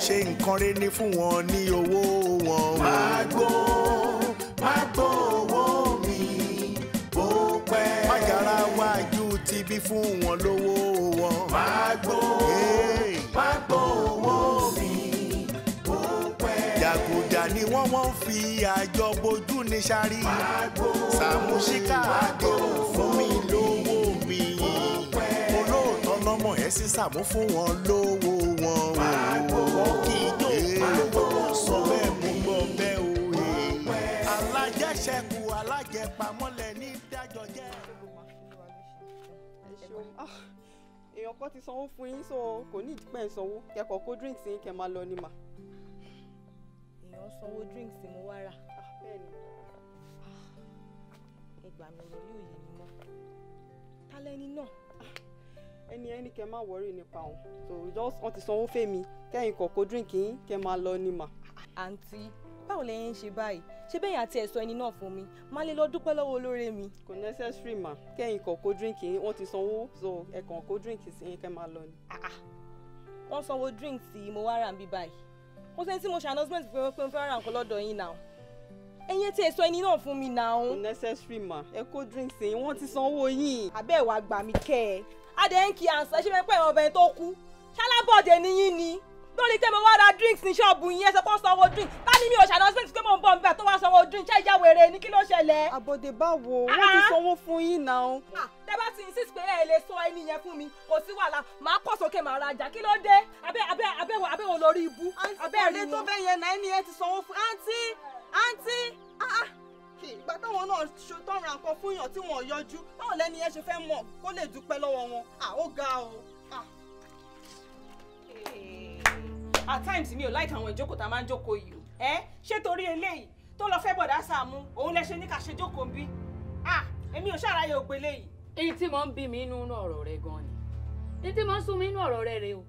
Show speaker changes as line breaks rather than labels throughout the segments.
Ṣe nǹkan rẹ̀ ní fún wọn ní owó wọn. Má gbó owó mi bó pẹ́. Májàra wájú ti bí fún wọn lówó wọn. Má gbó owó mi bó pẹ́. Jàgùjà ni wọ́n fi àjọ bojú ní sáré. Sàmúsíkà àdéhùn fún mi lówó mi. Olóòótọ́ lọ́mọ ẹ̀ sí Sàmú fún wọn lówó wọn. Wọ́n kì í jó lówó sọ bẹ́ẹ̀ mú gbọ́ bẹ́ẹ̀ o. Alájẹṣẹ́kù alájẹpamọ́lẹ̀ ní dájọ́ jẹ́.
Èèyàn kan ti sanwó fún yín, so kò ní ìdípẹ́ ìsanwó kẹ́kọ̀ọ́ kó drinks yín kẹ́ máa lọ ní mà.
Èèyàn sanwó drinks mo wá rà.
Bẹ́ẹ̀ni.
Ẹ gbà mí, ọ̀rọ̀ yóò yé mi mọ́. Ta lẹni náà?
Ẹni kẹ́ má worry nípa òun, so just wọ́n ti sanwó fèmí kẹ́yìn kọ̀ kó drink yín kẹ́ máa lọ ní mà.
Àǹtí, báwo lẹ̀yin ń ṣe báyìí? Ṣé bẹ́yìn àti ẹ̀sọ́ ẹni náà fún mi? Má lè lọ dúpẹ́ lọ́wọ́ olóore mi.
Kò necessary mà, kẹ́yìn kọ̀ kó drink yín, wọ́n ti sanwó, so ẹ kàn kó drink sí yín kẹ́ máa lọ ni.
Wọ́n sanwó drink tí mo wá rà ń bí báyìí. Mo sẹ́ni tí mo ṣe announcement pé mo fẹ́ ra nǹkan lọ́dọ̀ yín náà. Ẹ̀yin tí ẹ̀sọ́ ẹni náà fún mi náà.
Kò necessary mà, ẹ kó drink sí yín, wọ́n ti sanwó yín.
Àbẹ́ ẹ̀ wá gbà mí kẹ́ ẹ. Adé ń kí àǹsà ṣé fẹ́ pẹ́ ọbẹ̀ tó kú. Ṣálábọ̀dé ni yín ni. Lórí pé mo wá ra drinks ní ṣọ́ọ̀bù yín, ẹ sọ pé ó sanwó drink. Ta ni mi ò ṣe announcement pé mo ń bọ̀ nígbà tó wá sanwó drink? Ṣé ìyá wèrè ni, kí ló ṣẹlẹ̀?
Àbọ̀dé báwo? Wọ́n ti sanwó fún yín náà.
Tẹ́ bá ti insist pé ẹ lè sọ ẹni yẹn fún mi, kò sí wàhálà, màá kọ̀ sókè màá rajà. Kí ló dé? Abẹ́ wo lórí ibú?
Abẹ́ rí tó bẹ́ẹ̀ yẹn náà, ẹni yẹn ti sanwó fún. Àǹtí, àǹtí, ìgbà táwọn náà tán ra nǹkan fún yàn tí wọ́n yọjú, báwo lẹ́ni yẹn ṣe fẹ́ mọ̀ kó lè dúpẹ́ lọ́wọ́ wọn? Ó ga o.
At times mi ò like àwọn ìjókòó tá a máa ń jókòó yìí o. Ẹ ṣé torí eléyìí tó lọ fẹ́ bọ̀dá Sàámú òun lẹ ṣe ní ká ṣe jókòó bí? Èmi ò ṣàráyè ògbé léyìí.
Èyí tí mo ń bí mi inú ọ̀rọ̀ rẹ gan ni, èyí tí mo ń sún mi inú ọ̀rọ̀ rẹ rè o.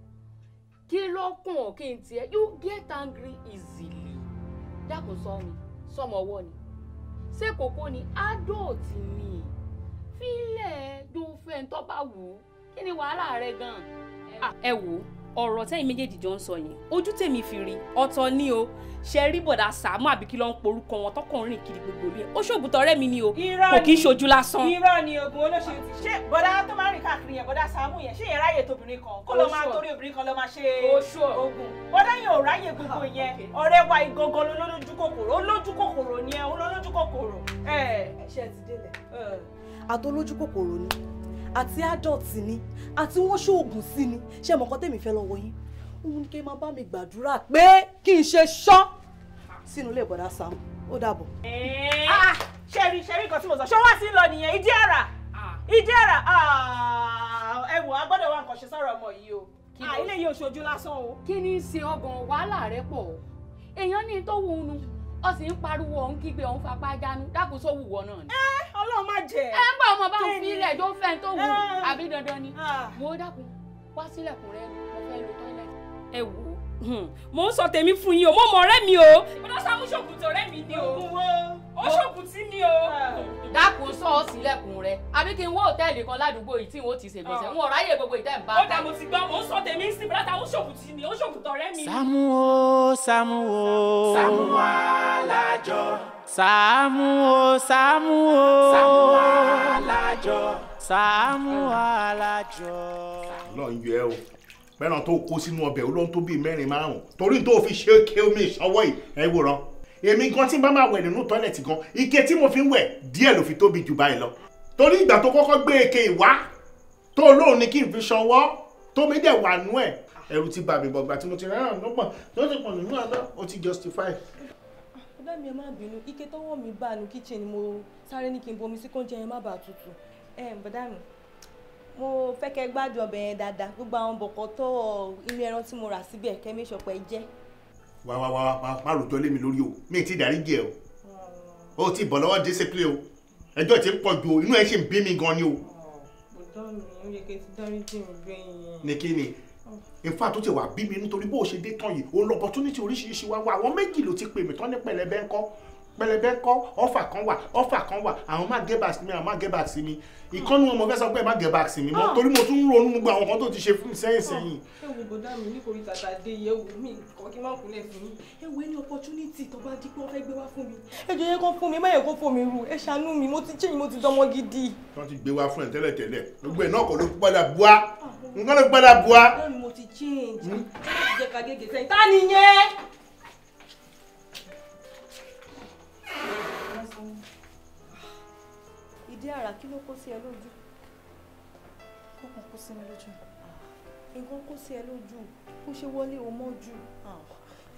Kí ló kùn ọ́ kí n tiẹ̀? You get angry easily. Dákun sọ mi, sọmọ ọwọ́ ni, ṣé kókó ni, adult ni, fílẹ̀ yóò fẹ́ ń tọ́ bá wù ú. Kí ni wàhálà rẹ gan?
Ẹ wò ó, ọ̀rọ̀ tẹ́yìn méjèèjì jọ ń sọ yẹn, ojú tèmi fi rí ọ̀tọ̀ ni o. Ṣe rí bọ̀dà Sàámú àbí kí ló ń porúkọ wọn tọkùnrin kiri gbogbo rí ẹ, ó ṣoògùn tọ̀rẹ́ mi ni o, kò kí ń ṣojú lásán.
Irọ́ ni oògùn olóṣèlú ti ṣe. Bọ̀dà tó máa ń rìn káàkiri yẹn, bọ̀dà Sàámú yẹn, ṣé yẹn ráyè tóbìnrin kan kó ló máa torí obìnrin kan ló máa ṣe oògùn? Bọ̀dà yẹn ò ráyè gbogbo yẹn. Ọ̀rẹ́ wa ìgangan lolójú kòkòrò, olójú kòkòrò ni ẹ, olójú kòkòrò.
Ṣé ẹ ti délẹ̀? Àtolójú kòkòrò ni, àti adult ni, àti wọ́n ṣoògùn sí ni. Ṣé mọ̀ nǹkan tèmi fẹ́ lọ́wọ́ yín? Òun ni kí n máa bá mi gbàdúrà pé kí n ṣe ṣán sínú ilé ìbọ̀dá Sàámú. Ó dàbọ̀.
Ṣẹ́rí ṣẹ́rí nǹkan tí mo sọ, ṣé wá sí lọ nìyẹn? Ìdí àrà, ìdí àrà. Ẹ wò, a gbọ́dọ̀ wá nǹkan ṣe sọ̀rọ̀ ọmọ yìí o. Ilé yìí ò ṣojú lásán o.
Kí ni í ṣe ọgàn wàhálà rẹ pọ̀ o? Èèyàn ní tó wù ú nu, ó sì ń pariwo, òun kígbe, òun fapá jánu. Dákun, sówù wọ náà ni.
Ọlọ́run má jẹ́.
Ẹ ń bá ọmọ bá ń fi ilẹ̀ tó fẹ́ tó wù àbí dandan ni. Wo dákun, wá sílẹ̀kùn rẹ, mo fẹ́ lo tọ́ílẹ̀tì.
Ẹ wò ó, mò ń sọ tèmi fún yín o, mo mọ ọ̀rẹ́ mi o. Bọ́dá Sàámú ṣògùn tí ọ̀rẹ́ mi ni o. Ó ṣògùn tí mi o.
Dákun, sọ ọ sílẹ̀kùn rẹ, àbí kí n wó òtẹ́ẹ̀lì kan ládùúgbò yìí tí n ó ti ṣègbọ̀nsẹ̀? N ò ráyè gbogbo ìtẹ́ ń bá.
Ó dà, mo ti gbọ́, mò ń sọ tèmi sí. Bọ́dá Sàámú ṣògùn tí mi, ó ṣògùn tọ̀rẹ́ mi.
Sàámú o, Sàámú o,
Sàámú alájọ.
Sàámú o, Sàámú o,
Sàámú alájọ.
Sàámú alájọ.
Ọlọ́run yọ ẹ́ o, fẹ́ràn tó kó sínú ọbẹ̀ olóhùn tó bíi mẹ́rin márùn-ún torí tó fi ṣe ké omi ìṣọwọ́ yìí. Ẹ wòran, èmi gan tí n bá máa wẹ̀ nínú tọ́lẹ̀tì gan, ike tí mo fi ń wẹ̀ díẹ̀ ló fi tóbi jù báyìí lọ. Torí ìgbà tó kọ́kọ́ gbé ike ìwá tó lóun ní kí n fi ṣọwọ́, tómi dẹ̀ wà nú ẹ̀, ẹ̀rù ti bà mí. Bọ̀gbà tí mo ti rẹ́ràn lọ́pọ̀ tó ti pọ̀ nínú àná, ó ti justify.
Bàbá mi, ẹ má bínú, ike tọwọ́ mi bá nu kitchen ni mo sáré ní kí n bomi sí kóúnjẹ yẹn má bàa tutù. Ẹ bàdá mi, mo fẹ́ kẹ́ gbádùn ọbẹ̀ yẹn dáadáa, gbogbo àwọn bọ̀kọ̀tọ̀ inú ẹran tí mo rà síbẹ̀, kẹ́ mi sọpẹ́ jẹ́.
Wá wá wá wá, má rojọ́ lé mi lórí o. Mi ti dáríjì ẹ o, o ti bọ̀ lọ́wọ́ discipline o. Ẹjọ́ ti ń pọ̀ ju o, inú ẹ ṣì ń bí mi gan ni o.
Bọ̀dá mi, ó yẹ kí n ti dáríjì mi bẹ́ẹ̀ yẹn.
Ní kí ni? In fact, ó ti wà bí mi nítorí bó o ṣe dé tán yìí, òun lọ opportunity oríṣiríṣi wá wá. Àwọn méjì ló ti pè mí tán ní pẹ̀lẹ́bẹ́ ńkọ́. Pẹlẹbẹ kọ́ ọfà kan wà, ọfà kan wà, àwọn má get back sí mi, àwọn má get back sí mi. Ìkànnì wọn mo fẹ́ sọ pé má get back sí mi mọ́, torí mo tún ń ronú gbogbo àwọn kan tó ti ṣe fún mi sẹ́yìn sẹ́yìn.
Ẹ wo bọ̀dá mi ní kòrí tàtà dé yẹ wò mí kọ́ kí n má kúnlẹ̀ fún yín. Ẹ wo any opportunity tó bá di pé wọ́n fẹ́ gbé wá fún mi. Ẹ jọ̀ọ́ yẹ kán fún mi, má yẹ kó fò mí rú. Ẹ ṣàánú mi, mo ti change, mo ti dọmọ gidi.
Wọ́n ti gbé wá fún ẹ tẹ́lẹ̀ tẹ́lẹ̀. Gbogbo ẹ̀ náà kò ló padà bua. Nǹkan ló padà bua.
Bọ́dá mi mo ti change. Jẹ́ ká gègé sẹ́yìn. Ta ni yẹn?
Ìdí àrà kí ló kó sí ẹ lójú? Kókan kó sí mi lójú. Nǹkan kó sí ẹ lójú. Bó ṣe wọlé o mọ́ jù.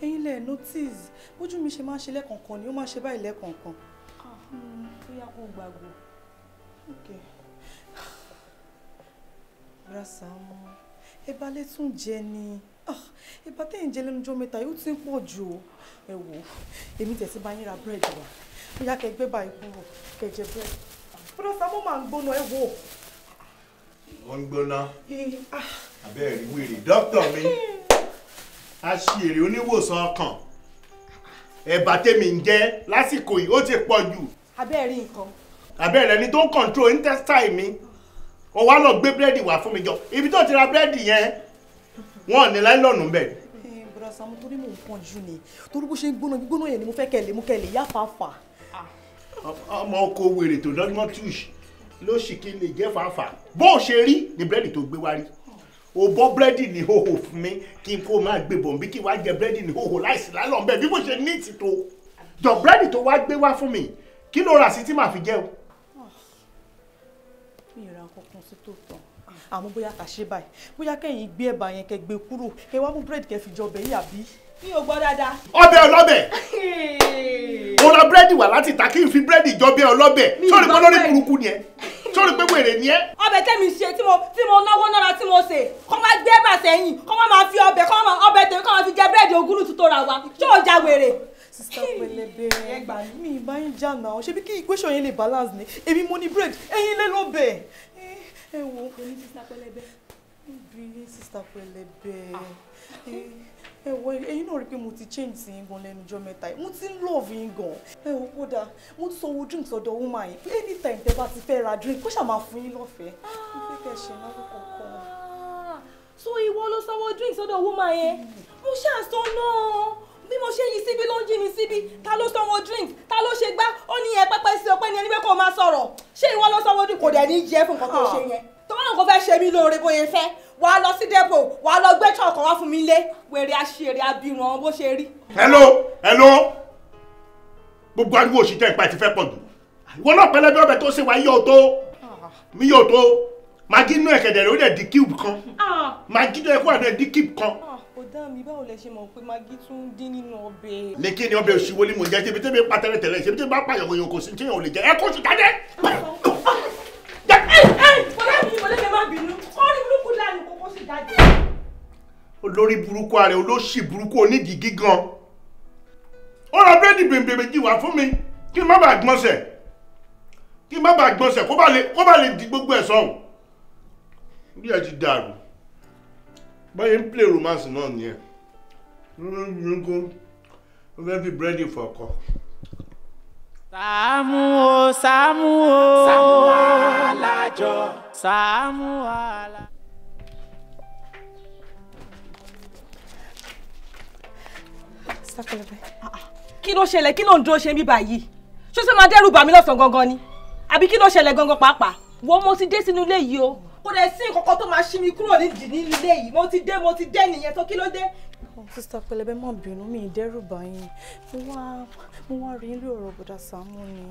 Ẹ̀yin lẹ notice. Bójú mi ṣe máa ń ṣe lẹ́kọ̀ọ̀kan ni ó máa ń ṣe báyìí lẹ́kọ̀ọ̀kan. Bóyá kó gbàgbọ́. Okay. Bra Sàámú, ẹ̀bà lè tún jẹ ni. Ẹ̀bà tẹ̀ ń jẹ lẹ́nu ọjọ́ mẹ́ta yóò ti ń pọ̀ jù o. Ẹ wò ó, èmi tẹ̀sí bá yín ra búrẹ́dì wá. Bóyá kẹ́ gbé báyìí kúrò, kẹ́ jẹ búrẹ́dì. Bra Sàámú máa ń gbóná, ẹ wò ó.
Ó ń gbóná. Abẹ́rẹ́ rí wèrè dókítà mi. A ṣe èrè oníwòsàn ọkàn. Ẹ̀bà tèmi ń jẹ lásìkò yìí ó ti pọ̀ jù.
Abẹ́rẹ́ rí nǹkan.
Abẹ́rẹ́ ni tó ń control intestine mi. Ó wá lọ gbé búrẹ́dì wá fún mi jọ. Ibi tó ti ra búrẹ́dì yẹn, wọ́n ní láìlọ́ọ̀nù ń bẹ̀.
Bra Sàámú, torí mò ń pọ̀njú ni. Torí bó ṣe ń gbóná gbígbóná yẹn ni mo fẹ́ kẹ́ lè mú kẹ́ lè yá fàáfàá.
Ọmọ oko wèrè tó dọ́gbọ́n tush ló sì kí lè jẹ́ fàáfàá. Bó o ṣe rí ni búrẹ́dì tó gbé wá rí. O bọ́ búrẹ́dì ní hóhó fún mi kí n kó máa gbé bọ̀ bí kí wàá jẹ búrẹ́dì ní hóhó láìsí láìlọ́ọ̀ bẹ́ẹ̀ bí mo ṣe ní ti tó. Jọ búrẹ́dì tó wá gbé wá fún mi, kí ló rà sí tí màá fi jẹ o?
Mi ò ra kankan sí tó tán. Àmọ́ bóyá kà ṣe báyìí, bóyá kẹ́yìn gbé ẹ̀bà yẹn kẹ́ gbé kúrò, kẹ́ wá mú búrẹ́dì kẹ́ fi jọ ọbẹ̀ yìí àbí?
Mi ò gbọ́ dáadáa.
Ọbẹ̀ ọlọ́bẹ̀. Mo ra búrẹ́dì wá láti ta kí n fi búrẹ́dì jọ bẹ́ ọlọ́bẹ̀. Sórí pé lórí burúkú ni ẹ. Sórí pé wèrè ni ẹ.
Ọbẹ̀ tẹ́mi ṣe tí mo náwó nára tí mo sè, kọ́ máa gbé ẹ̀bà sẹ́yìn, kọ́ máa fi ọbẹ̀ kọ́ máa ọbẹ̀ tèmi kọ́ máa fi jẹ búrẹ́dì ogúnú tó ra wa. Ṣé ò já wèrè?
Sista Pẹlẹbẹ, mi ì bá yín jà náà, ṣebí kí equation yẹn lè balance ni, èmi mo ní bread, ẹ̀yin lé lọ́bẹ̀. Ẹ wo,
Èmi Sista Pẹlẹbẹ.
Bí Sista Pẹlẹbẹ, ẹ wo, ẹ̀yin náà rí pé mo ti change sí yín gan lẹ́nu ọjọ́ mẹ́ta yìí, mo ti ń love yín gan. Ẹ wo kódà, mo ti sanwó drink sọ́dọ̀ woman yìí, anytime tẹ́ bá ti fẹ́ ra drink, kó ṣáà máa fún yín lọ́fẹ̀ẹ́. Mo fẹ́ kẹ́ ṣe náà kọ̀ọ̀kan.
So ìwọ ló sanwó drink sọ́dọ̀ woman yẹn? Mo ṣáà sọ náà. Bí mo ṣe yí síbí ló ń jí mi síbí, ta ló sanwó drink, ta ló ṣe gbá, ó ní ẹ pẹ́pẹ́ sí ọpẹ́ ní ẹni pé kó máa sọ̀rọ̀. Ṣé ìwọ ló sanwó drink? Kò dẹ̀ ní jẹ́ fún nǹkan tó ṣe yẹn. Tó bá náà kò fẹ́ ṣe mí lóore bóyá fẹ́, wà á lọ sí depot, wà á lọ gbé truck wá fún mi lé, wèrè aṣèrè abirùn bó ṣe rí.
Hello, hello. Gbogbo ariwo òṣìṣẹ́ ìpa ti fẹ́ pọ̀ jù. Ìwọ náà Pẹlẹbẹ ọbẹ̀ tó ṣe wá yóò tó. Mi yóò tó. Màgí inú ẹ̀kẹ̀dẹ̀ rẹ̀ ó dẹ̀ di cube kan. Màgí tó yẹ kó wà ní di cube kan.
Ọ̀dà mi, báwo lẹ ṣe mọ̀ pé Magí tún dín nínú ọbẹ̀?
Ní kí ni ọbẹ̀ òṣìwò ni mò ń jẹ, ṣebí tẹ́bi pa tẹ́lẹ̀ tẹ́lẹ̀, ṣebí tẹ́bi bá pààyàn òyìn kò sí tí èèyàn ò lè jẹ. Ẹ kó sì jáde.
Bọ̀dá mi, bọ̀dá mi má bínú, kọ́rí burúkú lánàá kókó sì jáde.
Olórí burúkú ààrẹ, olóṣì burúkú onídìí gígan. Ó ra búrẹ́dì bèbè méjì wá fún mi kí n má bàa gbọ̀nsẹ̀. Kí n má bàa gbọ̀nsẹ̀ kó bá lè di gbogbo ẹ̀ sọ̀hún. Bí ẹ ti dàrú. Báyìí ń play romance náà nìyẹn. Ó fẹ́ fi búrẹ́dì fọkọ.
Sàámú o, Sàámú o. Sàámú alájọ. Sàámú alájọ.
Sista Pẹlẹbẹ.
Kí ló ṣẹlẹ̀? Kí ló ń dúró ṣe ń bí báyìí? Ṣó ṣe máa dẹ́rù bà mí lọ́sàn-án gangan ni? Àbí kí ló ṣẹlẹ̀ gangan pàápàá? Wo, mo ti dé sínú ilé yìí o. Kò dẹ̀ sí nǹkan kan tó máa ṣí mi kúrò nídìí nínú ilé yìí. Mo ti dé nìyẹn, tó kí ló dé?
Sista Pẹlẹbẹ, má bínú, mi ì dẹ́rù bà yín. Mo wá rí ilé ọ̀rọ̀ Bọ̀dá Sàámú ni.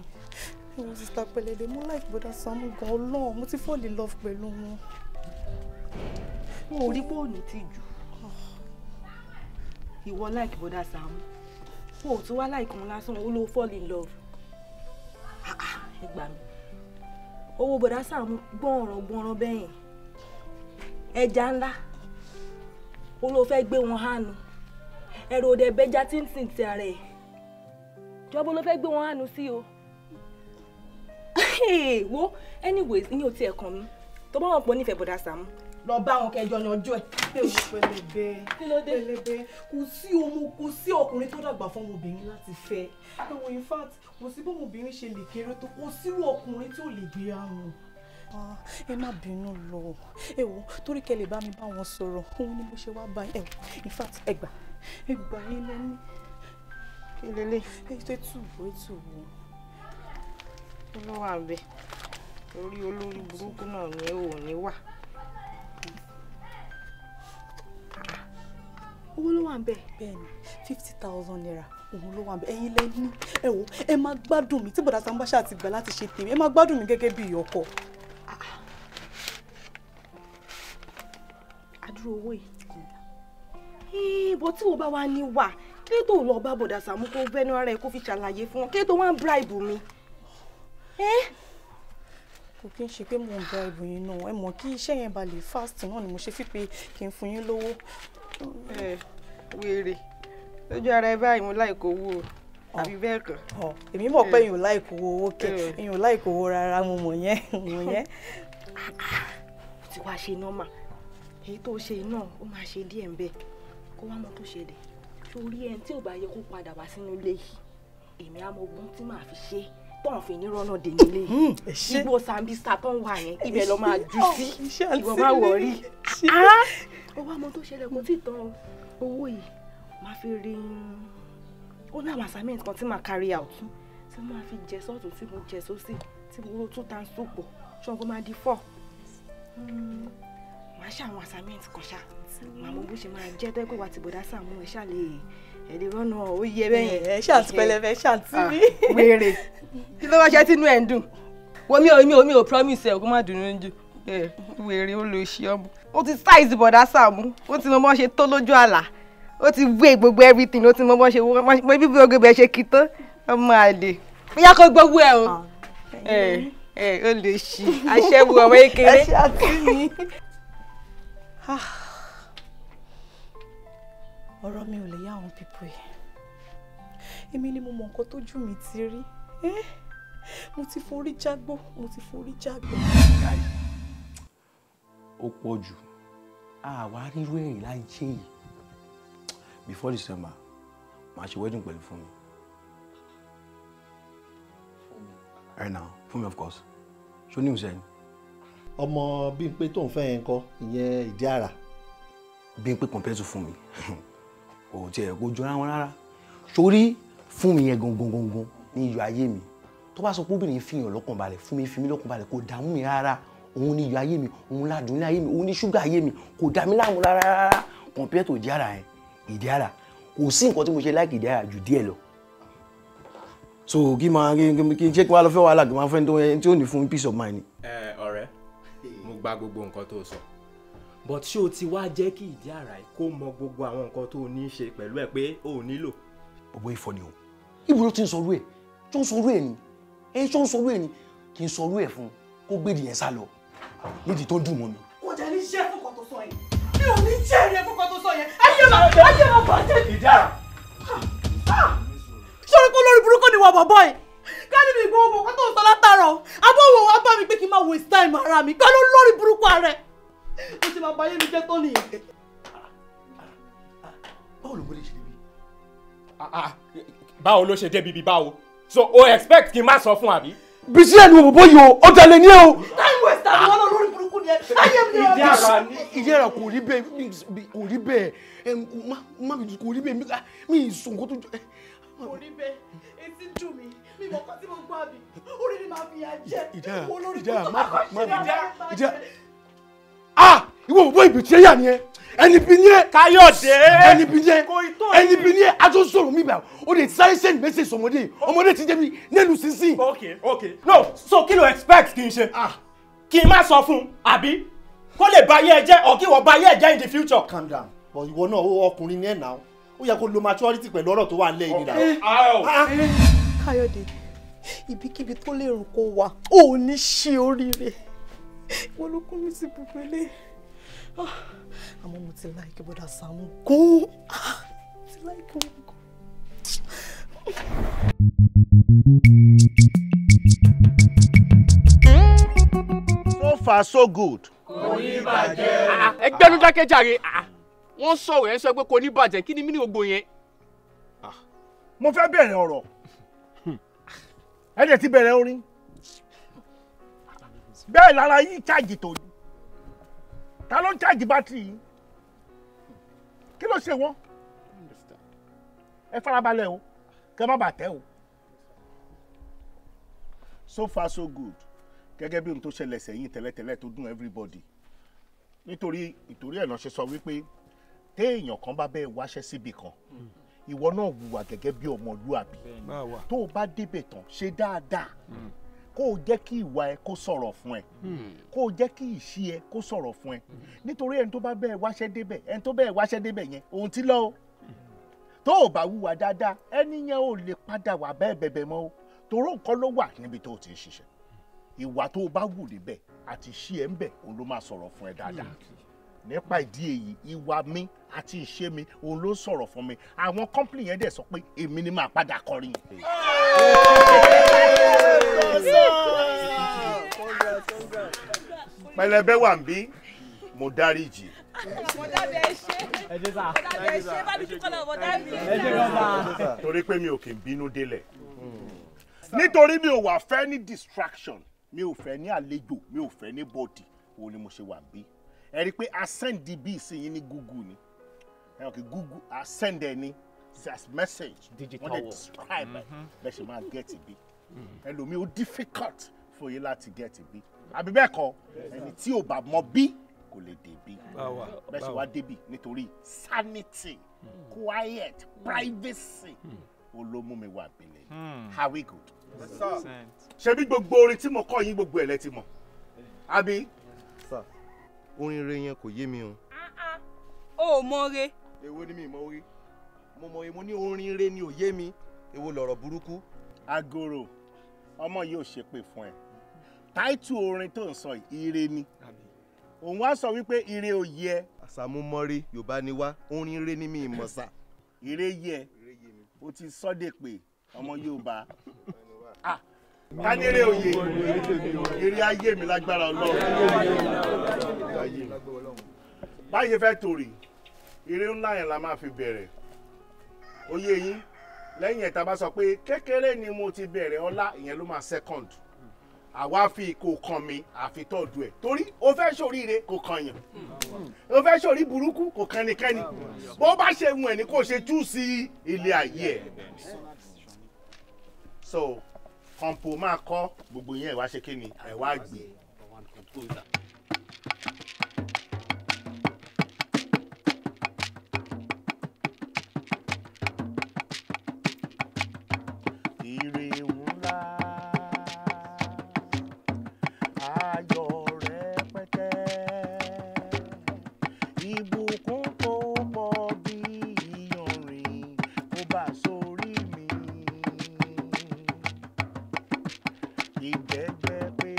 Ìwọ Sista Pẹlẹbẹ, mo like Bọ̀dá Sàámú gan Ọlọ́run, mo ti fall in love pẹ̀lú wọn.
Mo ò rí pé òní ti jù. Ìwọ like Bọ̀dá Sàámú. O ò tún wá like wọn lásán, ó ló fall in love. Ẹ gbà mí. Owó Bọ̀dá Sàámú gbọ̀nràn gbọ̀nràn bẹ́yìn. Ẹja ńlá. Ó ló fẹ́ gbé wọn hánu. Ẹ̀rù òde bẹ́jà tí ń sìn ti ara ẹ̀. Jọ̀bọ́ ló fẹ́ gbé wọn hánu sí o. Wo, anyways, ìyẹn ò tiẹ̀ kàn mí. Tó bá wọn pọ̀ nífẹ̀ẹ́ Bọ̀dá Sàámú,
Lọ bá wọn kẹjọ yanjú ẹ.
Pẹlẹbẹ pẹlẹbẹ, kò sí ọmọ, kò sí ọkùnrin tó dàgbà fún ọmọbìnrin láti fẹ́. Ẹ̀wọ̀n, in fact, kò sí bọ́mọbìnrin ṣe lè kéré tó, kò sírú ọkùnrin tí ò lè gbé àrùn. Ẹ má bínú lọ, ẹ wò, torí kẹ́ lè bá mi bá wọn sọ̀rọ̀ òun ni mo ṣe wá bá ẹ. In fact, ẹ gbà, ẹ gbà yín lẹ́ní.
Kí lélẹ̀?
Ètò ètùwò ètùwò.
Kí ló wà bẹ́ẹ̀? Orí olórí burúkú náà ni ò ní wà. Owó ló wà ń bẹ̀.
Bẹ́ẹ̀ni, 50,000 naira òun ló wà ń bẹ̀. Ẹ̀yin lẹ́ni, ẹ wò, ẹ máa gbádùn mi tí bọ̀dá Sàámú bá ṣáà ti gbà láti ṣe tèmi, ẹ máa gbádùn mi gẹ́gẹ́ bí ọkọ.
Àdúró owó yìí. Bó tí wo bá wá ní wà, kí ló tó lọ bá bọ̀dá Sàámú kó bẹ́nu ara ẹ̀ kó fi ṣàlàyé fún wọn? Kí ló tó wá ń bribe mi?
Kò kí n ṣe pé mò ń bribe yín náà, ẹ mọ̀ kí iṣẹ́ yẹn ba lè fast náà ni mo ṣe fi pé kí n fún yín lówó.
Wèrè lójú ara ẹ báyìí, mo láìkó owó o, àbí bẹ́ẹ̀ kọ́?
Èmi mọ̀ pé èèyàn láìkó owó kẹ, èèyàn láìkó owó rárá, mo mọ̀ yẹn, mo yẹn.
Ó ti wá ṣe nọ́mà, èyí tó ṣe náà ó máa ṣe díẹ̀ ń bẹ̀ kó wá mọ tó ṣẹlẹ̀. Sórí ẹni tí ò bá yẹ kó padà wá sínú ilé yìí, èmi á mọ ogún tí màá fi ṣe tọ́hún fi ní rọ́nà dè nílé yìí. Igbó Sambisa tó ń wà yẹn, ibẹ̀ lọ máa jù sí, ìwọ má wọrí. Ó wá mọ tó ṣẹlẹ̀, kò tí ì tán. Owó yìí máa fi rí, ó ní àwọn assignment kan tí màá carry out, tí mo máa fi jẹ sọ́ọ̀tún, tí mo jẹ sósì, tí mo ro 2 times 2 pọ̀, ṣé wọn kò máa di 4. Màá ṣe àwọn assignment kan ṣá, màá mọ bó ṣe máa jẹ́ tẹ́ pé wà tí bọ̀dá Sàámú ẹ̀ ṣáà lè ẹ̀ lè rọ́nà ó yẹ bẹ́ẹ̀ yẹn.
Ẹ ṣáà ti pẹlẹbẹ, ṣáà ti rí.
Wèrè, kí ló wá ṣe tínú ẹ̀ ń dùn? Wo mi ò promise ẹ kó má dùn ún jù. Wèrè, ó lè ṣe ọmọ. Ó ti size bọ̀dá Sàámú, ó ti mọ bọ́n ṣe tó lójú àlà, ó ti wé gbogbo everything, ó ti mọ bọ́n ṣe wọ́n bí gbogbo ẹ̀ ṣe kí tó ọmọ àlè. Bóyá kó gbogbo ẹ o. Ó lè ṣí aṣẹ́wó ọmọ kékeré.
Ẹ ṣe àti mi. Ọ̀rọ̀ mi ò lè yá àwọn pípọ̀ ẹ̀. Èmi ni mo mọ nǹkan tójú mi ti rí. Mo ti forí jágbó, mo ti forí jágbó.
Ó pọ̀ jù, àwa rírú ẹ̀rí láyé yìí. Before December, màá ṣe wedding pẹ̀lú Fúnmi. Ẹ nà, Fúnmi of course. Ṣó ní ìṣẹ́ ni?
Ọmọ Bímpé tó ń fẹ́ yẹn kọ́, ìyẹn ìdí àrà.
Bímpé compare to Fúnmi, kò tiẹ̀ kó jọra wọn rárá. Sórí Fúnmi yẹn gangan gangan ní iyọ̀ ayé mi. Tó bá sọ pé obìnrin fi hàn lọ́kàn balẹ̀, Fúnmi fi mí lọ́kàn balẹ̀, kò dààmú mi rárá. Òun ni iyọ̀ ayé mi, òun ládùn ní ayé mi, òun ni ṣúgà ayé mi, kò dà mí láàmú rárá rárá. Compare to ìdí àrà yẹn, ìdí àrà kò sí nǹkan tí mo ṣe láìkì ìdí àrà jù díẹ̀ lọ. So kí máa kí n ṣe kí wàá lọ fẹ́ wàhálà, kí máa fẹ́ tí ó ní fún peace of mind ni.
Ẹ ọ̀rẹ́, mo gba gbogbo nǹkan tó sọ, but ṣé o ti wá jẹ́ kí ìdí àrà yìí kó mọ gbogbo àwọn nǹkan tó ní í ṣe pẹ̀lú ẹ̀ pé o ò nílò?
Bọ̀bọ̀ ìfọ̀ ni o, ibo ló ti ń sọrú ẹ̀? Tó ń sọrú ẹ̀ ni, ẹ tó ń sọrú ẹ̀ ni, kí n sọrú ẹ̀ fún kó gbèdì yẹn sá lọ nídìí tó ń dùn mọ́ mi.
Kò jẹ́ ní iṣẹ́ fún kan tó sọ yẹn, mi ò ní jẹ́ ẹ̀rí fún kan tó sọ yẹn, ayé máa bàjẹ́.
Ìdí àrà.
Sọ̀rọ̀ pé olórí burúkú ni wà bọ̀bọ̀ yìí, ká nínú ìgbówó kan tó ń sọ látàrọ̀ abọ́wọ̀ wa bá mi pé kí n má waste time ara mi ká ló lórí burúkú ara ẹ̀ ó ti máa bá yé mi jẹ́ tó nìyẹn.
Báwo ló gbọ́dọ̀ ṣe débi?
Báwo ló ṣe débi bí báwo? So o expect kí n má sọ fún àbí?
Bísí ẹni wo bọ̀bọ̀ yìí o, ọ̀dàlẹ̀ ni ẹ o.
Time waster ni wọ́n lọ, lórí burúkú ni ẹ, ayé mi ni
ọ̀rọ̀. Ìdí àrà kò rí bẹ́ẹ̀, kò rí bẹ́ẹ̀, má mi kò rí bẹ́ẹ̀, mi ì sọ nǹkan tó jọ.
Kò rí bẹ́ẹ̀, etí dùn mí, mi mọ̀ kan tí mo gbọ́ àbí, orí ni màá fi yà jẹ́.
Ìdí àrà má ìdí àrà. Ah! Ìwọ bọ̀bọ̀ ìbí tí ẹ yà ni ẹ, ẹni bí ni ẹ.
Káyọ̀dé.
Ẹni bí ni ẹ, ẹni bí ni ẹ, a tó sọ̀rọ̀ mi bá o lè sáré send message ọmọdé, ọmọdé ti jẹ́ mi nílùú sísìn.
Okay, okay. No, so kí ló expect kí n ṣe? Kí n má sọ fún àbí? Kó lè ba ayé ẹ jẹ́ or kí wọ́n ba ayé ẹ jẹ́ in the future.
Calm down, but ìwọ náà ọkùnrin ni ẹ̀ náà, ó yẹ kó lo maturity pẹ̀lú ọ̀rọ̀ tó wà nílẹ̀ yìí nìyà.
Káyọ̀dé, ibikíbi tó lè rùn kó wà, ò ní ṣe oríire. Wọ́n ló kún mi sí gbogbo ilé. Àmọ́ mo ti láìkí bọ́dà Sàámú gan-an, ti láìkí wọn gan.
So far so good.
Kò
Kò ní bàjẹ́.
Ẹgbẹ́ ló dákẹ́ jàre. Wọ́n sọ̀rọ̀ ẹ̀ ń sọ pé kò ní bàjẹ́, kí ni mí ní gbogbo yẹn?
Mo fẹ́ bẹ̀rẹ̀ ọ̀rọ̀. Ẹ dẹ̀ ti bẹ̀rẹ̀ orin. Bẹ́ẹ̀ lára yín chájì tó. Ta ló ń chájì bátìrì yín? Kí ló ṣe wọ́n? Ẹ farabalẹ̀ o, kẹ́ má bàa tẹ́ o. So far so good. Gẹ́gẹ́ bí ohun tó ṣẹlẹ̀ sẹ́yìn tẹ́lẹ̀tẹ́lẹ̀ tó dùn everybody. Nítorí ìtorí ẹ̀ náà ṣe sọ wípé téèyàn kan bá bẹ́ẹ̀ wáṣẹ́ síbì kan, ìwọ náà hùwà gẹ́gẹ́ bí ọmọlúàbí. Tó o bá débẹ̀ tán, ṣe dáadáa. Kó o jẹ́ kí ìwà ẹ kó sọ̀rọ̀ fún ẹ. Kó o jẹ́ kí ìṣí ẹ kó sọ̀rọ̀ fún ẹ. Nítorí ẹni tó bá bẹ́ẹ̀ wáṣẹ́ débẹ̀, ẹni tó bẹ́ẹ̀ wáṣẹ́ débẹ̀ yẹn, òun ti lọ o. Tó o bá hùwà dáadáa, ẹni yẹn ò lè padà wà bẹ́ẹ̀ bẹ̀bẹ̀ mọ́ o. Toró nǹkan ló wà níbi tó o ti ń ṣiṣẹ́. Ìwà tó o bá wù níbẹ̀ àti ìṣí ẹ ń bẹ̀, òun ló máa sọ̀rọ̀ fún ẹ dáadáa. Nípa ìdí èyí, ìwà mi àti ìṣe mi òun ló sọ̀rọ̀ fún mi. Àwọn kọ́ńpìnì yẹn dẹ̀ sọ pé èmi ni máa padà kọrin. Pẹlẹbẹ wà ń bí, mo dáríjì. Torí pé mi ò kì í bínú délẹ̀. Nítorí mi ò wà fẹ́ ní distraction, mi ò fẹ́ ní àlejò, mi ò fẹ́ ní bọ́dì, òun ni mo ṣe wà ń bí. Ẹ rí i pé a send bí ìsinyìí ní Google ni. Ẹ kì Google a send ẹ ní as message.
Digital
wọ́n dẹ̀
world.
Describe ẹ bẹ́ẹ̀ ṣe máa get bí. Ẹlòmíì ó difficult fún yín láti get bí. Àbí bẹ́ẹ̀ kọ́, ẹni tí ò bá mọ bí kò lè dé bí. Bẹ́ẹ̀ ṣe wá débì nítorí sanity, quiet, privacy ó ló mú mi wà bílẹ̀. How we good? Ṣebí gbogbo orin tí mo kọ́ yín gbogbo ẹ̀ lẹ ti mọ̀? Àbí?
Orin re yẹn kò yé mi o.
O ò mọ re.
Èwo ni mi mọ orí? Mo mọ mo ní orin re ni ò yé mi. Èwo lọ̀rọ̀ burúkú?
Agoro, ọmọ yìí ò ṣépè fún ẹ. Táìtù orin tó ń sọ yìí, ire ni. Òun wá sọ wípé ire ò yẹ.
Àsàmú mọ́rí Yorùbá ni wá, orin re ni mi mọ̀ sá.
Ire yẹ, o ti sọ́dẹ̀ pé ọmọ Yorùbá. Ká ní ire òye, ire ayé mi lágbára Ọlọ́run. Báyìí fẹ́ torí, ire ńlá yẹn la máa fi bẹ̀rẹ̀. Oyè yín, lẹ́yìn ẹ̀ tá a bá sọ pé kékeré ni mo ti bẹ̀rẹ̀ ọlá, ìyẹn ló máa second. Àwa fi kò kàn mí àfi tọ́jú ẹ̀. Torí o fẹ́ ṣoríire kò kàn yàn. O fẹ́ ṣorí burúkú kò kàn nìkẹ́ni. Bó bá ṣe wù ẹ́ ni kò ṣe tú sí ilé ayé ẹ̀. So, kọ̀ǹpò máa kọ́ gbogbo yẹn ẹ̀ wá ṣe kí ni ẹ̀ wá gbé. Ire ńlá, ayọ̀ rẹpẹtẹ, ìbùkún tó pọ̀ bí iyanrìn kó bá sórí mi. Ìgbẹ́gbẹ́ pé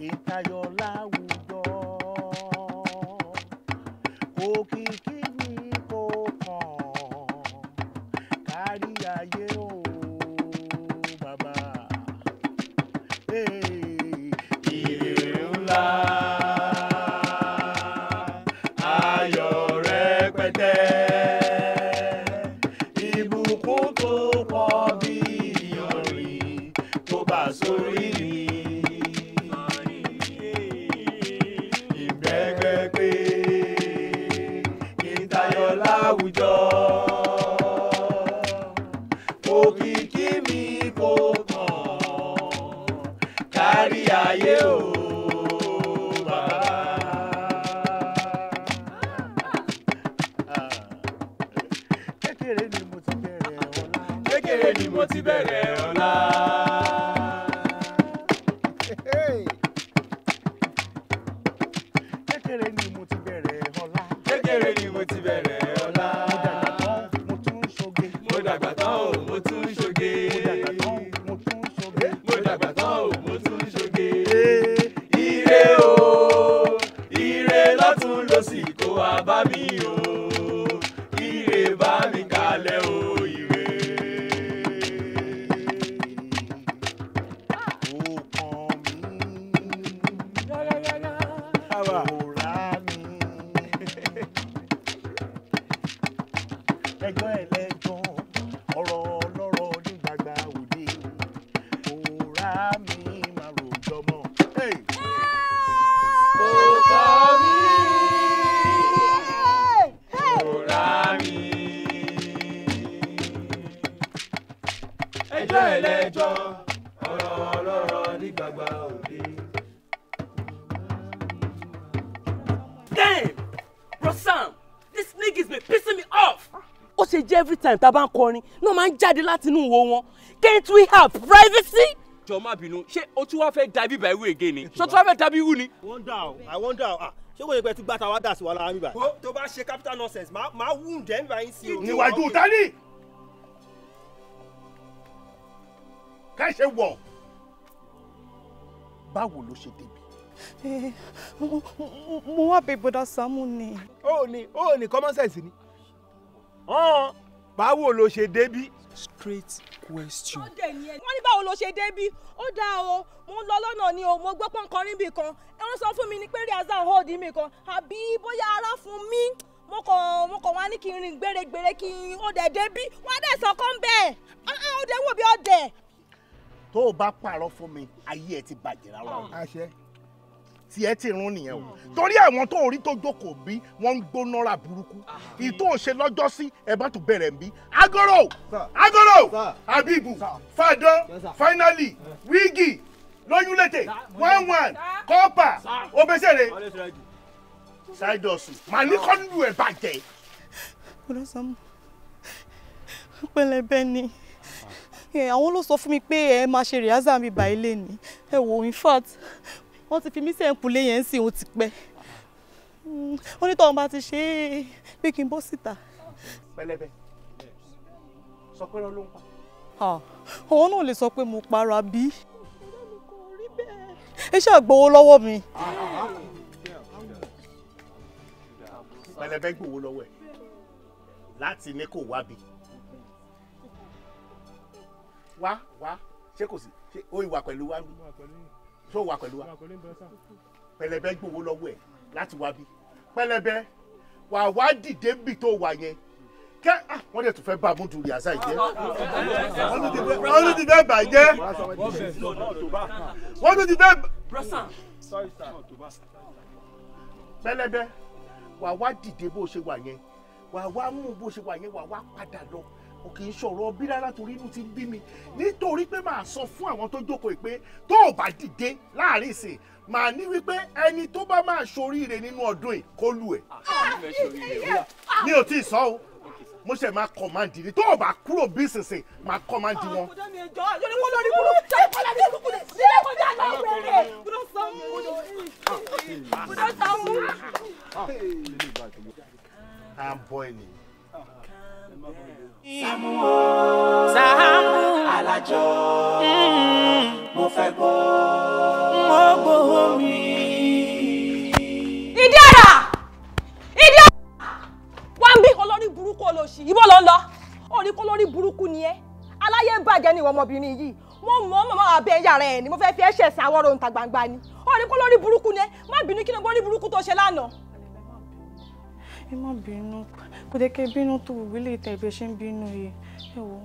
ìtayọ̀ láwùjọ, òkìkí mi kò kàn kárí ayé o bàbá.
Ire ńlá, ayọ̀ rẹpẹtẹ, ìbùkún tó pọ̀ bí iyanrìn kó bá sórí mi. Ìgbẹ́gbẹ́ pé ìtayọ̀ láwùjọ, òkìkí mi kò kàn kárí ayé o bàbá.
Kékeré ni mo ti bẹ̀rẹ̀ ọlá.
Kékeré ni mo ti bẹ̀rẹ̀ ọlá.
Kékeré ni mo ti bẹ̀rẹ̀ ọlá.
Kékeré ni mo ti bẹ̀rẹ̀ ọlá.
Mo dàgbà tán, mo tún ń ṣoge.
Mo dàgbà tán o, mo tún ń ṣoge.
Mo dàgbà tán, mo tún ń ṣoge.
Mo dàgbà tán o, mo tún ń ṣoge. Ire o, ire lọ́tún lósì kó wá bá mi o. Ire bá mi kalẹ̀ o, ire.
Ó kàn mí. Ẹjọ́ ẹlẹ́jọ́, ọ̀rọ̀ ọlọ́rọ̀ ní gbàgbà òde. Kò rá mi máa rojọ́ mọ́.
Kò kọ́ mi, kò rá mi. Ẹjọ́ ẹlẹ́jọ́, ọ̀rọ̀ ọlọ́rọ̀ ní gbàgbà òde.
Damn! Bro Sam, this nigga's been pissing me off. Ó ṣe jẹ́ every time tá a bá ń kọrin náà máa ń jáde láti inú ìwo wọn. Can't we have privacy?
Jọ̀ọ́ má bínú, ṣé o tún wá fẹ́ dàbí bàíwú again ni? Ṣé o tún wá fẹ́ dàbí irú ni?
I wonder o, ṣé kò yẹ pé tún gbàtà wá dà sí wa lára mi báyìí.
Tó bá ṣe capital nonsense, máa wound ẹ̀ ń bá yín sí o.
Níwájú tani ká ṣe wọ̀, báwo ló ṣe débi?
Mo wá bẹ̀ bọ́dà Sàámú ni.
Ó ní common sense ni. Báwo ló ṣe débí?
Straight question.
Wọ́n ní báwo ló ṣe débí? Ó dáa o, mo ń lọ lọ́nà ni o, mo gbọ́ pọ́n kọrin bì kan. Ẹ wọ́n sọ fún mi ní pé Riaza hold mi kan, àbí bóyá ara fún mi. Mo kàn wá ní kí n rìn gbèrègbèrè kí n ó dẹ̀ débí. Wọ́n á dẹ̀ sọ kán bẹ́ẹ̀. Ó dẹ̀ wò bí ọ̀dẹ̀.
Tó o bá pààrọ̀ fún mi, ayé ẹ ti bàjẹ́ rárá.
Àṣẹ.
Tí ẹ ti rún nìyẹn o, torí àwọn tó rí tó jókòó bí wọ́n ń gbónára burúkú ìtò ṣe lọ́jọ́ sí ẹ bá tún bẹ̀rẹ̀ ń bí. Agoro Agoro Abibu Fadán finally wíìgì lóyúnlétè 1-1 kọ́pà obesere ṣáìdọ̀sù màá ní kọ́ńdù ẹ̀ bàjẹ́.
Bọ́dà Sàámú, pẹlẹbẹ ni àwọn ló sọ fún mi pé ẹ máa ṣe rìhásà mi báyìí lé ní. Ẹ wò, in fact wọ́n ti fi mí sẹ́ǹkùlé yẹn sí, ó ti pẹ́. Ó ní tọ́wọ́n bá ti ṣe é pé kí n bọ́ síta.
Pẹlẹbẹ sọ pé ló ń pa.
Òun náà lè sọ pé mo para bí. Ẹ ṣáà gbowó lọ́wọ́ mi.
Pẹlẹbẹ gbowó lọ́wọ́ ẹ̀ láti ní kò wá bí. Wá wá, ṣé kò sí, ṣé ó ìwà pẹ̀lú wá bí? Tó wà pẹ̀lú wa? Pẹlẹbẹ gbowó lọ́wọ́ ẹ̀ láti wá bí. Pẹlẹbẹ wà wá dìde bí tó wà yẹn kẹ́. Wọ́n dẹ̀ tún fẹ́ bá amúdù Riaza jẹ́, wọ́n tún ti fẹ́ bàjẹ́, wọ́n tún ti fẹ́. Pẹlẹbẹ wà wá dìde bó ṣe wà yẹn, wà wá mú bó ṣe wà yẹn, wà wá padà lọ. O kì í sọ̀rọ̀ bí rárá torí inú ti ń bí mi, nítorí pé màá sọ fún àwọn tó jókòó yìí pé tó o bá dìde láàrin ìsìn, màá ní wípé ẹni tó bá máa ṣoríire nínú ọdún yìí kó lù ẹ̀. Mi ò tí ì sọ o, mo ṣe máa kọ̀máǹdì ni. Tó o bá kúrò bí ìsinsìn, máa kọ̀máǹdì wọn. I'm boiling.
Sàámú o, Sàámú alájọ, mo fẹ́ gbọ́, mo gbọ́ mi.
Ìdí àrà, ìdí àrà, wá ń bí olórí burúkú olóṣì, ibo ló ń lọ? Orí kó lórí burúkú ni ẹ́, aláyé ń bàjẹ́ ni ìwọ ọmọbìnrin yìí. Mo mọ̀ ọ́ mọ̀mọ́ abẹ́ yàrá ẹ̀ ni mo fẹ́ fi ẹ́ ṣẹ̀sìn àwọ̀rò ìta gbangba ni. Orí kó lórí burúkú ni ẹ́, má bínú kí ni orí burúkú tó ṣe lánàá.
Ẹ má bínú, kò dé kẹ́ bínú tó gbogbo ilé ìta ìbẹ̀ ṣe ń bínú yìí. Ẹ wò,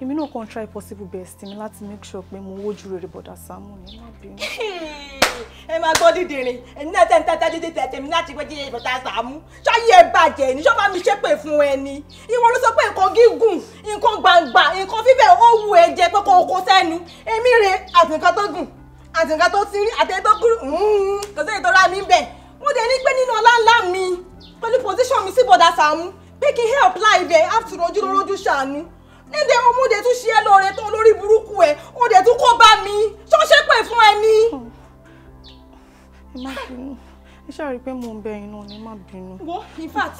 èmi náà kàn try possible best mi láti make sure pé mo wojú rere bọ̀dà Sàámú ni. Ẹ má bínú.
Ẹ máa gbọ́ dídìrín, èmi náà tẹ̀ ń tẹ́tẹ́ dídí tẹ̀tẹ̀ mi láti gbé bọ̀dà Sàámú. Ṣáyé ẹ bàjẹ́ ní ṣọ́ba mi ṣépè fún ẹ ni. Ìwọ ló sọ pé nǹkan gígùn, nǹkan gbangba, nǹkan fífẹ̀ ó wù ẹ jẹ pé kò kó sẹ́nu. Èmi rè àti nǹkan tó gùn, àti nǹkan tó tírín, àti èyí tó kúrú, kò sí èyí tó rá mi bẹ̀. Mo dẹ̀ ní pé nínú ọlá ńlá mi pẹ̀lú position mi sí bọ̀dà Sàámú pé kí n help live ẹ̀ after ojú lójú ṣàánú. Nídé ọmọdé tún ṣe é lóore tó lórí burúkú ẹ̀, ó dẹ̀ tún kó bá mi, ṣó ṣe pè fún ẹ ní.
Ẹ má bínú, ẹ ṣáà rí i pé mò ń bẹ yín náà ni, ẹ má bínú.
Wo, in fact,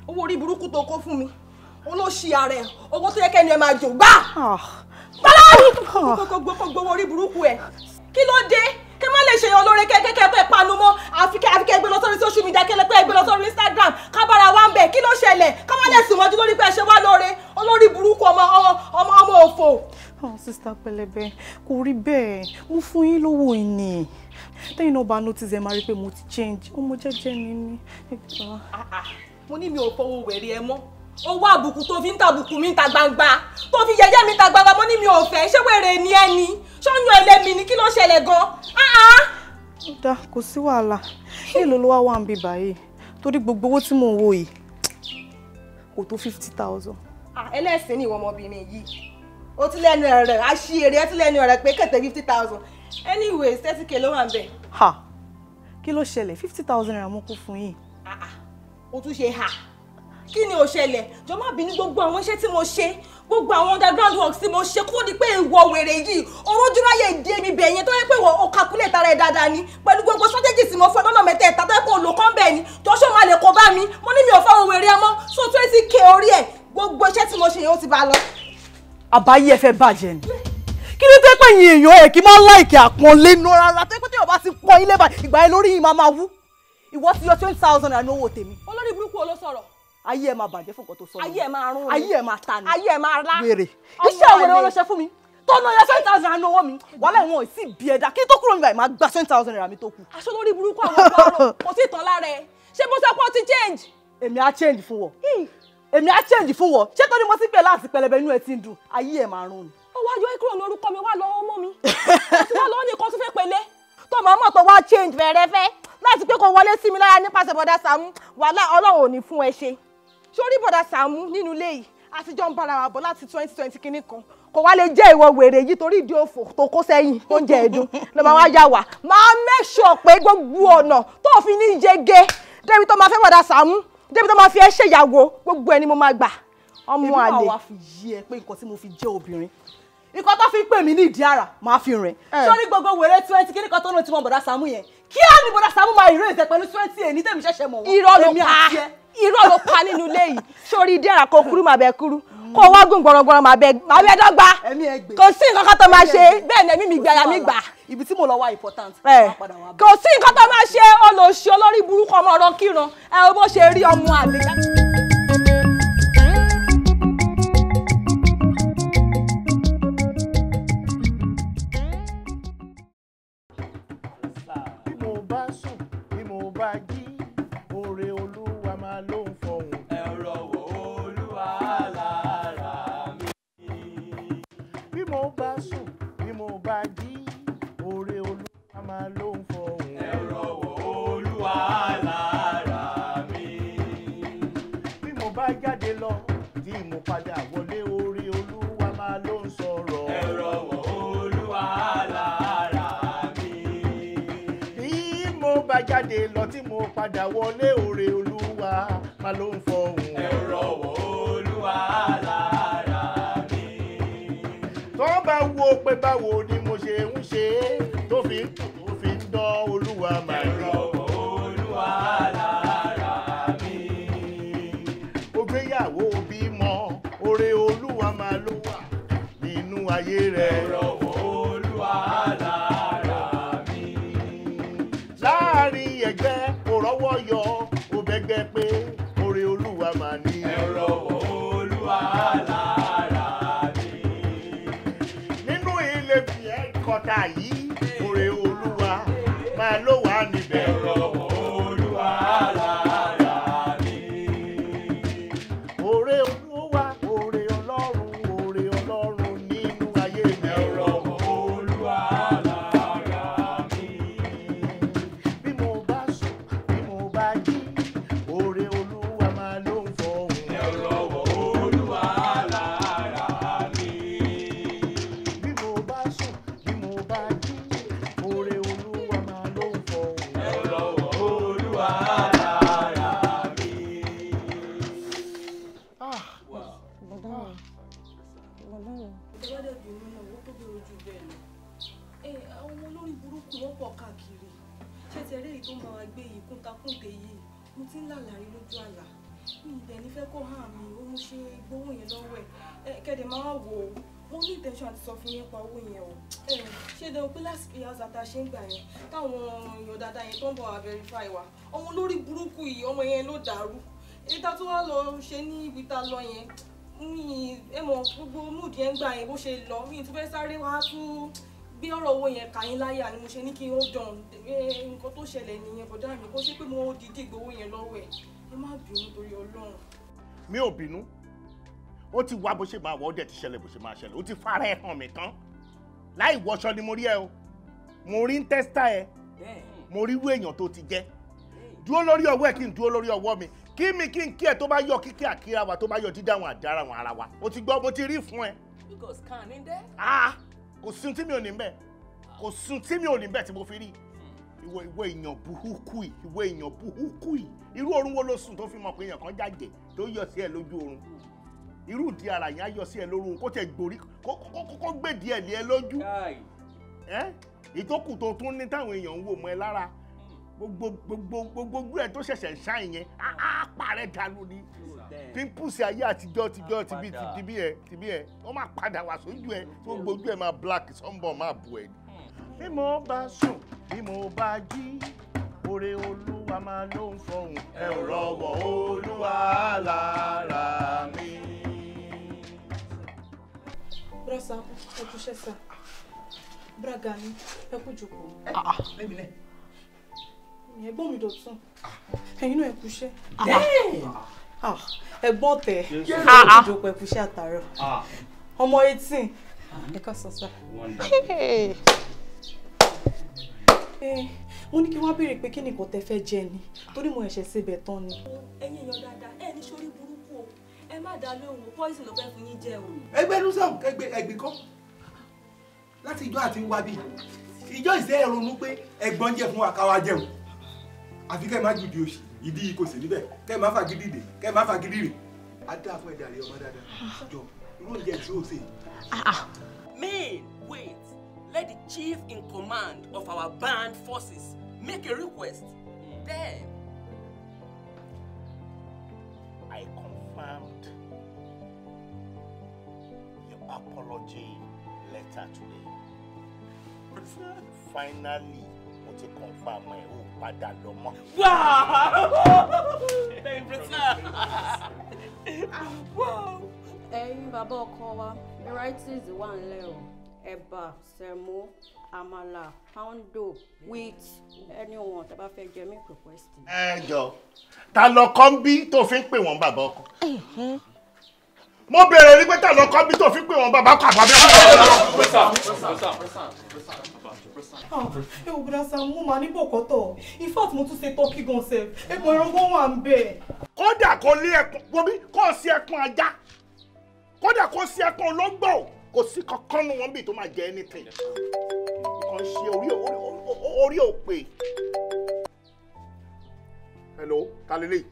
owó orí burúkú tó kó fún mi, olóṣì ara ẹ̀, owó tó yẹ kẹ́ni ẹ máa jò gbà. Bọ́lá! Kó gbowó orí burúkú ẹ̀. Kí ló dé? Kí má lè ṣèyàn lóore kẹ́kẹ́kẹ́ pé panu mọ́, àfi kẹ́ gbé lọ sórí social media, kẹ́lẹ́ pé gbé lọ sórí Instagram, kábàárà wa ń bẹ̀. Kí ló ṣẹlẹ̀? Ká má lè sùn mọ́jú lórí pé ẹ ṣe wá lóore, olórí burúkú ọmọ ọmọ ọmọ òfò.
Oh, sista Pẹlẹbẹ, kò rí bẹ́ẹ̀, mo fún yín lówó ìní. Tẹ́yìn náà bá notice ẹ máa rí pé mo ti change, ọmọ jẹ́jẹ́ mi ni.
Mo ní mi ò fọwọ́ wẹ̀rí ẹ mọ́, Owó àbùkù tó fi ń tàbùkù mi ń ta gbangba, tó fi yẹ̀yẹ́ mi ta gbangba, mo ní mi ò fẹ́. Ṣé wèrè ni ẹ ni? Ṣọ́yún ẹlẹ́mi ni? Kí ló ṣẹlẹ̀ gan-an?
Ó dáa, kò sí wàhálà. Èló ló wá wà ń bí báyìí? Torí gbogbo owó tí mò ń wò yìí kò tó 50,000.
Ẹlẹ́sìn ni ìwọ ọmọbìnrin yìí. Ó ti lẹ́nu ẹ̀rẹ̀, àṣìírí ẹ ti lẹ́nu ẹ̀rẹ̀ pé kẹ̀tẹ̀ 50,000. Anyways, 30K ló wà ń bẹ̀.
Ha! Kí ló ṣẹlẹ̀? 50,000 naira mo kó fún yín.
O tún ṣe ha. Kí ni ó ṣẹlẹ̀? Jọ̀ọ́ má bínú, gbogbo àwọn iṣẹ́ tí mo ṣe, gbogbo àwọn underground works tí mo ṣe, kó di pé ìwọ wèrè yìí orójúráyè dé mi bẹ̀ yẹn, tó yẹ pé ìwọ o calculate ara ẹ̀ dáadáa ni pẹ̀lú gbogbo strategy tí mo fún ẹ lọ́nà mẹ́tẹ̀ẹ̀ta tó yẹ pé olùkọ́ ń bẹ̀ ni. Jọ̀ọ́ ṣó máa lè kó bá mi? Mo ní mi ò fẹ́ wèrè ọmọ. So 20K orí ẹ̀, gbogbo iṣẹ́ tí mo ṣe yẹn ó ti bá lọ.
Àbáyé ẹ fẹ́ bàjẹ́ ni. Kí ló dé pé ẹ̀yin èèyàn ẹ̀ kí máa ń láìkì àpọ́nlé ná rárá, tó yẹ pé téèyàn bá ti pọ́n ilé báyìí, ìgbà yẹn lórí yìí máa máa wú. Ìwọ ti yọ 20,000 naira ní owó tèmi.
Olórí burúkú wo ló sọ̀rọ̀?
Ayé ẹ máa bàjẹ́ fún nǹkan tó sọ.
Ayé ẹ máa rún.
Ayé ẹ máa ta ni.
Ayé ẹ máa rá.
Wèrè. Iṣẹ́ òwèrè wo ló ṣe fún mi? Tó ná yọ 20,000 naira ní owó mi. Wàhálà ìwọ̀n ò sì bí ẹ̀dá. Kí tó kúrò níbàyìí máa gba 20,000 naira mi tó kù.
Aṣọ lórí burúkú àwọn ọgbà ọ̀rọ̀ kò tí ì tán lára ẹ. Ṣé bó sọ pé ó ti change?
Èmi á change fún wọ. Èmi á change fún wọ. Ṣé tó ní mo ti pè láti pẹlẹbẹ inú ẹ ti ń dùn? Ayé ẹ máa rún ni.
Ó wá yọ ẹ́ kúrò lórúkọ mi, wá lọ́wọ́ mọ́ mi. Ó ti wá lọ́wọ́ nìkan tó fẹ́ pẹ̀lẹ́. Tó máa mọ̀ tó wá change fẹ́rẹ́fẹ́ láti pé kó wọlé sí mi lára nípasẹ̀ bọ̀dá Sàámú. Wàhálà Ọlọ́run ò ní fún ẹ ṣe. Sórí bọ̀dá Sàámú nínú ilé yìí, àtijọ́ ń bára wa bọ̀ láti 2020 kìíní kan. Kò wá lè jẹ́ ìwọ wèrè yìí torí ìdí òfò tó kó sẹ́yìn oúnjẹ ẹ̀dùn ló máa wá yà wá. Máa make sure pé gbogbo ọ̀nà tó fi ní yege débi tó máa fẹ́ bọ̀dá Sàámú, débi tó máa fi ẹ́ ṣèyàwó, gbogbo ẹni mo máa gbà. Ọmọ àlè.
Èmi máa wá fi yí ẹ pé nǹkan tí mo fi jẹ́ obìnrin, nǹkan tó fi ń pè mí ní ìdí ara máa fi rìn. Sórí gbogbo wèrè 20 kí nìkan tó lóun ti mọ bọ̀dá Sàámú yẹn, kí á ní bọ̀dá Sàámú máa erase pẹ̀lú 20 èyí tèmi ṣẹ̀ṣẹ̀ mọ̀ wọ́n.
Irọ́ ló pa, irọ́ ló pa nínú ilé yìí. Sórí ìdí ara kò kúrú màá bẹ kúrú, kó wá gùn gbọ̀rọ̀gbọ̀rọ̀ màá bẹ dọ́gba. Kò sí nǹkan kan tó máa ṣe bẹ́ẹ̀ ni ẹ̀mí mi gbà, àyà mi gbà.
Ibi tí mo lọ wá important.
Kò sí nǹkan tó máa ṣe. Olóṣì olórí burúkú ọmọ ọ̀rọ̀ kíran ẹ bó ṣe rí ọmọ àlè.
Bí mo bá sùn, bí mo bá jí, oore Olúwa máa ló ń fọhùn.
Ẹ rọ̀wọ́ Olúwa lára mi.
Bí mo bá sùn, bí mo bá jí, oore Olúwa máa ló ń fọhùn.
Ẹ rọ̀wọ́ Olúwa lára mi.
Bí mo bá jáde lọ, tí mo padà wọlé, oore Olúwa máa ló ń sọ̀rọ̀.
Ẹ rọ̀wọ́ Olúwa lára mi.
Bí mo bá jáde lọ tí mo padà wọlé, oore Olúwa máa ló ń fọhùn.
Ẹ rọ̀wọ́ Olúwa lára mi.
Tó bá wo pé báwo ni mo ṣe ń ṣe é, tó fi ń tò tó fi ń dán Olúwa máa
Ẹ
rí.
rọ̀wọ́ Olúwa lára mi.
Ó gbéyàwó bímọ, oore Olúwa máa ló wà nínú ayé rẹ̀.
Ẹ rọ̀wọ́ Olúwa lára mi.
Láàárín ẹgbẹ́ kò rọ́wọ́ yọ, ó bẹ́gbẹ́ pé oore Olúwa máa ní.
Ẹ rọ̀wọ́ Olúwa lára mi.
Nínú ilé kọta yìí, oore Olúwa máa ló wà níbẹ̀.
Ẹ rọ̀wọ́ Olúwa lára mi.
Oore Olúwa, oore Ọlọ́run, oore Ọlọ́run nínú ayé mi.
Ẹ rọ̀wọ́ Olúwa lára mi.
Bí mo bá sùn, bí mo bá jí, oore Olúwa máa ló ń fọhùn.
Ẹ rọ̀wọ́ Olúwa lára mi.
Bí mo bá sùn, bí mo bá jí, oore Olúwa máa ló ń fọhùn.
Ẹ rọ̀wọ́ Olúwa lára mi.
Ìjọba dẹ̀ bínú náà, owó tó bẹ̀rẹ̀ ojú bẹ́ẹ̀ lọ. Ẹ àwọn ọmọ olórí burúkú wọn pọ̀ káàkiri. Ṣé ti eré yìí tó ń bá wa gbé yìí kúntakúnte yìí? Mo ti ń lálàrí lójú àlá. Mi ì dẹ̀ ní fẹ́ kó hàn mí, ó mú ṣe gbowó yẹn lọ́wọ́ ẹ̀. Ẹ kẹ́dẹ̀ máa wá wò ó. Mo ní intention àti sọ fún yín pa owó yẹn o. Ẹ ṣé dẹ̀ pé last year ta ṣe ń gbà yẹn táwọn èèyàn dáadáa yẹn tó ń bọ̀ wá verify wa. Ọmọ olórí burúkú yìí, ọmọ yẹn ló dàrú. Èyí tá tó wá lọ ṣe ní ibi tá lọ yẹn, mi ẹ mọ̀ gbogbo mood yẹn gbà yẹn bó ṣe lọ, mi tún fẹ́ sáré wá tún gbé ọ̀rọ̀ owó yẹn kà yín láyà ni mo ṣe ní kí n hold on. Nǹkan tó ṣẹlẹ̀ nìyẹn bọ̀dá mi, kó ṣe pé mo dìídì gbowó yẹn lọ́wọ́ ẹ̀. Ẹ má bínú torí Ọlọ́run.
Mi ò bínú. Ó ti wá bó ṣe máa wọ, ó dẹ̀ ti ṣẹlẹ̀ bó ṣe máa ṣẹlẹ̀. Ó ti fara ẹ̀ hàn mí tán. Láì wọṣọ ni mo rí ẹ o. Mo rí ń tẹ́sítà ẹ. Mo rí irú èèyàn tó ti jẹ́. Dúró lórí ọwọ́ ẹ kí n dúró lórí ọwọ́ mi. Kí mi kí n kí ẹ tó bá yọ kíkí àkíra wa, tó bá yọ dídáhùn àdára wọn ara wa. Ó ti gbọ́, mo ti rí fún ẹ.
You got scan in there?
Ah! Kò sí tí mi ò ní bẹ́ẹ̀. Kò sí tí mi ò ní bẹ́ẹ̀ tí mo fi rí. Ìwọ èèyàn burúkú yìí, ìwọ èèyàn burúkú yìí. Irú oorun wo ló sùn tó fi mọ̀ pé èèyàn kan jàjẹ́ tó yọ sí ẹ lójú oorun? Irú ìdí ara yẹn á yọ sí ẹ lóru kó tẹ gbòrí kó gbé díẹ̀ lé ẹ lójú. Ìtókù tó tún ní táwọn èèyàn ń wò mọ́ ẹ lára. Gbogbo ẹ tó ṣẹ̀ṣẹ̀ ń ṣáì yẹn á parẹ́ dànù ni. Pimples ayé àtijọ́ tibí ẹ wọ́n máa padà wá sójú ẹ tó gbójú ẹ máa black sunburn máa bù ẹ. Bí mo bá sùn, bí mo bá jí, oore Olúwa máa ló ń fọhùn.
Ẹ ò rọwọ́ Olúwa lára mi.
Bra Sàámú, ẹ kú iṣẹ́ sà. Bra Gani, ẹ kú jókòó.
Lẹ́mìlẹ̀.
Ẹ̀gbọ́n mi Dọ̀tun, ẹ̀yin náà ẹ kú iṣẹ́. Ẹ̀gbọ́n tẹ̀, ẹ kú jókòó, ẹ kú iṣẹ́ àtàárọ̀. Ọmọ 18, ẹ ká sọ sà. Mo ní kí wọ́n béèrè pé kí ni nǹkan tẹ́ fẹ́ jẹ ni, torí mo ẹ̀ṣẹ̀ sebẹ̀ tán ni.
Ẹ̀yin èèyàn dáadáa, ẹ ní sórí burúkú o, ẹ má dá lóhùn o, poison ló fẹ́ fún yín jẹ o.
Ẹgbẹ́ nusam ẹgbẹ́ ẹgbẹ́ kọ́ láti ìjọ àti wá bí ìjọ ìṣe ẹ ronú pé ẹ̀gbọ́n jẹ fún wa káwa jẹun, àfi kẹ́ ẹ má jùdí òṣì ìdí yìí kò sí níbẹ̀, kẹ́ ẹ má fagídí dè, kẹ́ ẹ má fagídí rè. Á dáa fún ẹ̀dá rẹ ọmọ dáadáa jọ irú oúnjẹ tí ó ṣe.
Man, wait. Let the chief in command of our band forces make a request. Then
I confirmed your apology letter today. Finally, mo ti confirm ẹ o padà lọ mọ́.
Wow! Thank you, sir. Wow!
Ẹ̀yin bàbá ọkọ wa, varieties wà ńlẹ̀ o. Ẹ̀bà, sẹ̀mó, àmàlà, poundo, wheat, anyone tẹ́ bá fẹ́ jẹ mí request.
Ẹ jọ, ta lọ kọ́ ń bí tó fi ń pè wọ́n bàbá ọkọ? Mo bèrè ní pé ta lọ kọ́ ń bí tó fi ń pè wọ́n bàbá ọkọ àbábẹ́ ọkọ.
Ẹ wò Bra Sàámú, mo máa ní bọ̀kọ́tọ̀. In fact, mo tún ṣe tọ́kì gan sef. Ẹ̀pọ̀ ẹranko wà ń bẹ̀.
Kódà kó lé ẹkùn, wo bí kó sí ẹkùn ajá. Kódà kó sí ẹkùn olóńgbò. Kò sí kankan nu wọn bí tó máa jẹ anything. Nǹkan ṣe orí òpè. Hello, ta lélẹ̀?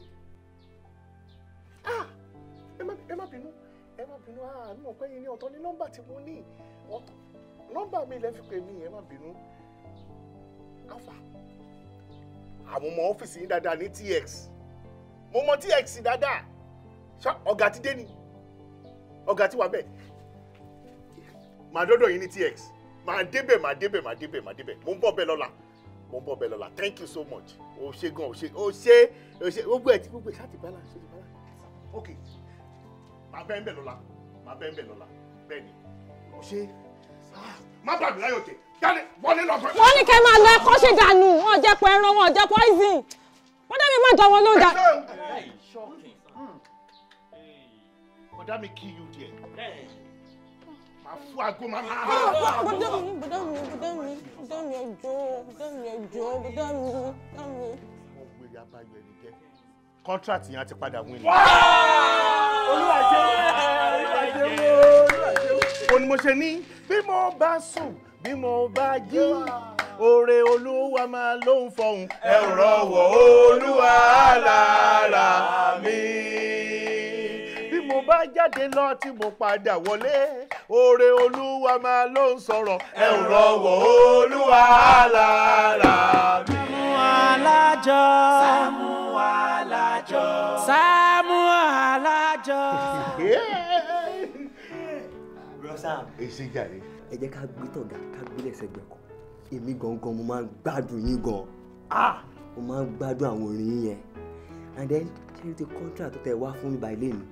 Ah, ẹ má bínú, ẹ má bínú. Ah, mi ò pẹ́ yín ní ọ̀tọ̀ ní nọ́mbà tí mo ní. Ọ̀tọ̀ nọ́mbà mi lẹ́ fi pè mí, ẹ má bínú. Alpha, àwọn ọmọ ọ́fíìsì yín dáadáa ní TX. Mo mọ TX dáadáa. Ṣá ọ̀gá ti dé ni? Ọ̀gá ti wà bẹ́ẹ̀. Màá dọ́dọ̀ yín ní TX. Màá débẹ̀, màá débẹ̀, màá débẹ̀, màá débẹ̀. Mo ń bọ̀ bẹ́ẹ̀ lọ́la. Mo ń bọ̀ bẹ́ẹ̀ lọ́la. Thank you so much. O ṣé gan, o ṣé, o ṣé, o ṣé. Gbogbo ẹ̀ tí gbogbo ẹ̀ ṣáà ti balance, ṣe ti balance. Ok. Màá bẹ́ẹ̀ ń bẹ̀ lọ́la. Màá bẹ́ẹ̀ ń bẹ̀ lọ́la. Bẹ́ẹ̀ ni. O ṣé. Má bà mí láyọ̀ jẹ́. Jáde, wọlé lọ fẹ́.
Wọ́n ní kẹ́ máa lọ ẹ̀kọ́ ṣe dànù. Wọ́n jẹ́ pọ̀ ẹran, wọ́n jẹ́ poison. Wọ́n dẹ́ mi má jọ wọn lóúnjẹ.
Ọ̀dà mi kí you there. Màá fún aago máa máa.
Bọ́dá mi, bọ́dá mi, bọ́dá mi, bọ́dá mi ẹjọ́, bọ́dá mi ẹjọ́, bọ́dá mi, bọ́dá mi.
Mo gbé abayọ ẹni jẹ. Contract yẹn á ti padà win.
Olúwa ṣe Olúwa ṣe Olúwa ṣe.
Ó ní mo ṣe ní bí mo bá sùn, bí mo bá jí, oore Olúwa máa ló ń fọhùn.
Ẹ ò rọwọ́ Olúwa lára mi.
Bí mo bá jáde lọ tí mo padà wọlé, oore Olúwa máa ló ń sọ̀rọ̀.
Ẹ ò rọwọ́ Olúwa lára mi.
Sàámú Alájọ.
Sàámú Alájọ.
Sàámú Alájọ.
Bro Sam.
Èsì jàre.
Ẹ jẹ́ ká gbé tọ̀gá ká gbé lẹ́sẹ̀gbẹ̀ kan. Èmi gangan mo máa ń gbádùn yín gan. Ah! Mo máa ń gbádùn àwọn orin yín yẹn. And then ṣé ti contract tó tẹ wá fún mi báyìí lẹ́nu?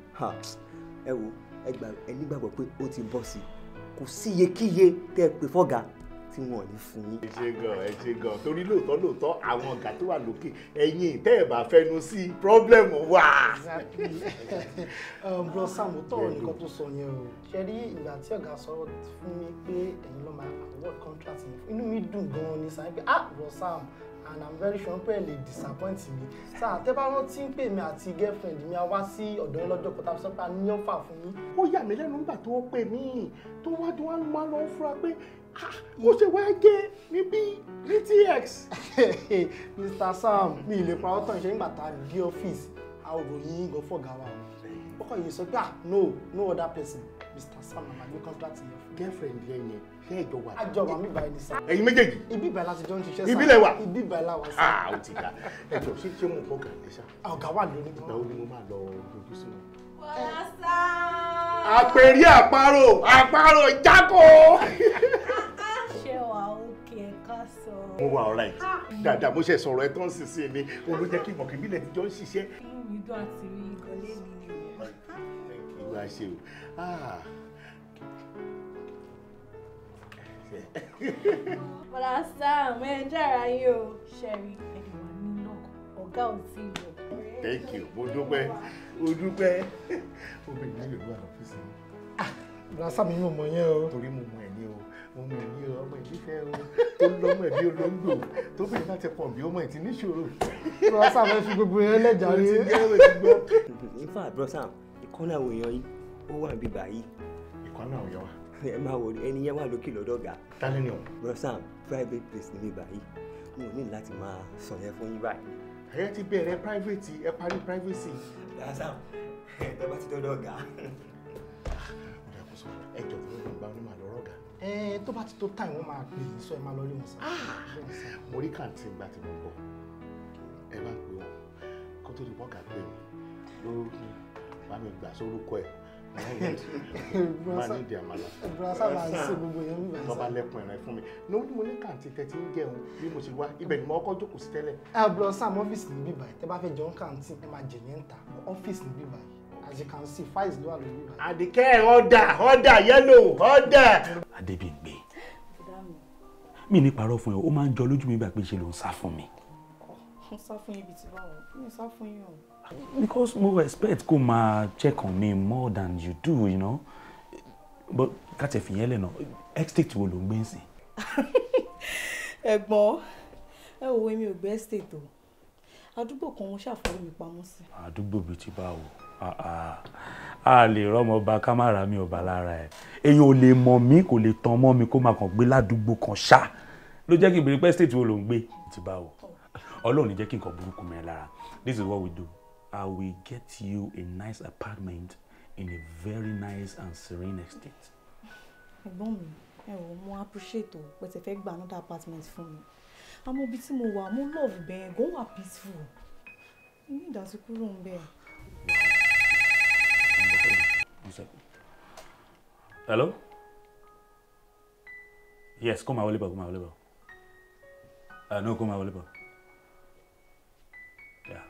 Ẹ wo, ẹ nígbàgbọ́ pé ó ti bọ́ sí i. Kò sí iyekíye tẹ́ ẹ pè fọ́gà.
tí wọn ò ní fún yín.
Ẹ ṣe gan, ẹ ṣe gan, torí lóòótọ́ lóòótọ́ àwọn ọ̀gá tó wà lókè ẹ̀yin tẹ́ ẹ̀ bá fẹnu sí problem wà.
Bro Sam, ó tọrọ nǹkan tó sọ yẹn o. Ṣe rí ìgbà tí ọ̀gá sọ fún mi pé ẹ̀yin ló máa award contract yẹn, inú mi dùn gan-an ní sáyẹn pé ah Bro Sam, and I'm very sure pé ẹ lè disappoint mi. Sáà tẹ́ bá rántí pé mi àti girlfriend mi a wá sí ọ̀dọ̀ yín lọ́jọ́ kan tá a sọ pé a ní ọ̀fà fún yín.
Ó yà mí lẹ́nu nígbà tó pè mí tó wá dùn wá máa lọ fura pé ó ṣe wá gé níbí ní TX.
Mr. Sam, mi ì lè parọ́ tán ìṣe nígbà tá a dé ọ́fíìsì a ò ròyìn gan fọ̀gá wa o. Ó kàn yìí sọ pé ah no, no other person, Mr. Sam na máa gbé contract yẹn fún.
Girlfriend yẹn yẹn ṣé ìjọ wà?
Àjọ wà mí báyìí ní sá.
Ẹ̀yin méjèèjì.
Ibi ìbàlá ti jọ ń ṣiṣẹ́ sá.
Ibi lẹ wà.
Ibi ìbàlá wà sá.
Ah, ó ti dà. Ẹ jọ ṣé mo kọ́ gàdé sá?
Ọ̀gá wà lónìí.
Ìgbà wo ni mo máa lọ dojú sí wọn?
Bọ́lá Sam.
Àpèrí àparò, àparò jákò.
Ṣé wà ókè ẹ̀ka sọ?
Mo wà alright. Dáadáa mo ṣe sọ̀rọ̀ ẹ tán sísìn ni, òun ló jẹ́ kí mọ̀ kí ìbílẹ̀ ti jọ ń ṣiṣẹ́.
Inú mi dùn àti rí ìgọ́lé mi ni o.
Ìwà ṣe o. Ah.
Bọ́lá Sam, ẹ ń jára yín o. Ṣẹ̀rí, ẹni wà ní lọ́kọ̀, ọ̀gá ò tí ì lọ.
Thank you, mo dúpẹ́, mo dúpẹ́. Obìnrin mi ló wà lọ́fíìsì mi.
Bọ́lá Sam, mi ò mọ̀ yẹn o.
Torí mo mọ̀ ẹ́ ní o, mo mọ̀ ẹ́ ní o, ọmọ ìdífẹ́ o, tó lọ́mọ ẹ̀bí olóńgbò, tó bẹ̀rẹ̀ láti pọ̀ bí ọmọ ìtì níṣòro.
Bọ́lá Sam, ẹ fi gbogbo yẹn lẹ́jàre.
In fact, Bro Sam, ìkànnì àwọn èèyàn yìí ó wà níbí báyìí.
Ìkànnì àwọn èèyàn wa.
Ẹ máa wò ẹni yẹn wà lókè lọ́dọ̀ ọ̀gá.
Ta ni o?
Bro Sam, private place níbí báyìí, mo ní láti máa sọ yẹn fún yín báyìí.
Ẹ ti bẹ̀rẹ̀ private, ẹ parí privacy.
Bro Sam, ẹ bá ti dọ́dọ̀ ọ̀gá.
Ẹ jọ tó ń bá onímọ̀ àlọ́ rọ̀gà.
Ẹ tó bá ti tó táì wọ́n máa pè é sọ ẹ máa lọ rí wọn sá.
Mo rí kàǹtì ìgbà tí mo bọ̀, ẹ bá pè wọ́n kó tó di bọ́gà pè mí lórúkọ bá mi gbà sórúkọ ẹ̀ máa ní ìdí àmàlà.
Bro Sam máa ń ṣe gbogbo yẹn bíbá
Tó bá lẹ́kùn ẹ̀rẹ̀ fún mi. Ní mo ní kàǹtì tẹ́ ti ń jẹun bí mo ṣe wá, ibẹ̀ ni mo kọ́kọ́ jókòó sí tẹ́lẹ̀.
Ẹ Bro Sam, ọ́fíìsì ní bíbá yìí, tẹ́ bá fẹ́ jẹun kàǹtì ẹ máa jẹ yẹn ń ta, ọ́fíìsì ní bíbá yìí. As you can see, files ló wà lórí bíbá yìí.
Àdìkẹ́ ọ̀dà ọ̀dà yẹ́lò ọ̀dà.
Adébíyìngbé, mi ní parọ́ fún ẹ, ó máa ń jọ lójú mi gbà pé ṣe ló ń sá fún mi.
Mo sá fún yín bíi ti báwo, mi sá fún yín o.
Because mo expect kó máa check on me more than you do, you know. But ká tẹ̀ fìyẹn lẹ̀ náà, estate wo ló ń gbé ń sìn?
Ẹ̀gbọ́n, ẹ wo èmi ò gbé estate o. Àdúgbò kan mo ṣàfọwọ́ mi pamọ́ sí.
Àdúgbò bíi ti báwo? A lè rọ́mọ ọba ká má ra mi ọba lára ẹ̀. Èyàn ò lè mọ̀ mí, kò lè tan mọ́ mi kó máa kàn gbé ládùúgbò kan ṣá. Ló jẹ́ kí n béèrè pé estate wo ló ń gbé ti báwo? Ọlọ́run ní jẹ́ kí nǹkan burúkú mẹ́ lára. This is what we do. I will get you a nice apartment in a very nice and serene estate.
Ẹ̀gbọ́n mi, ẹ wò mo appreciate o pé tẹ fẹ́ gba another apartment fún mi. Àmọ́ ibi tí mo wà, mo love bẹ́ẹ̀, gan wà peaceful. Ní ìdásí kúrò ń bẹ̀.
One second. Hello? Yes, come máa wọlé bọ̀, kó máa wọlé bọ̀. No, kó máa wọlé bọ̀. Yeah.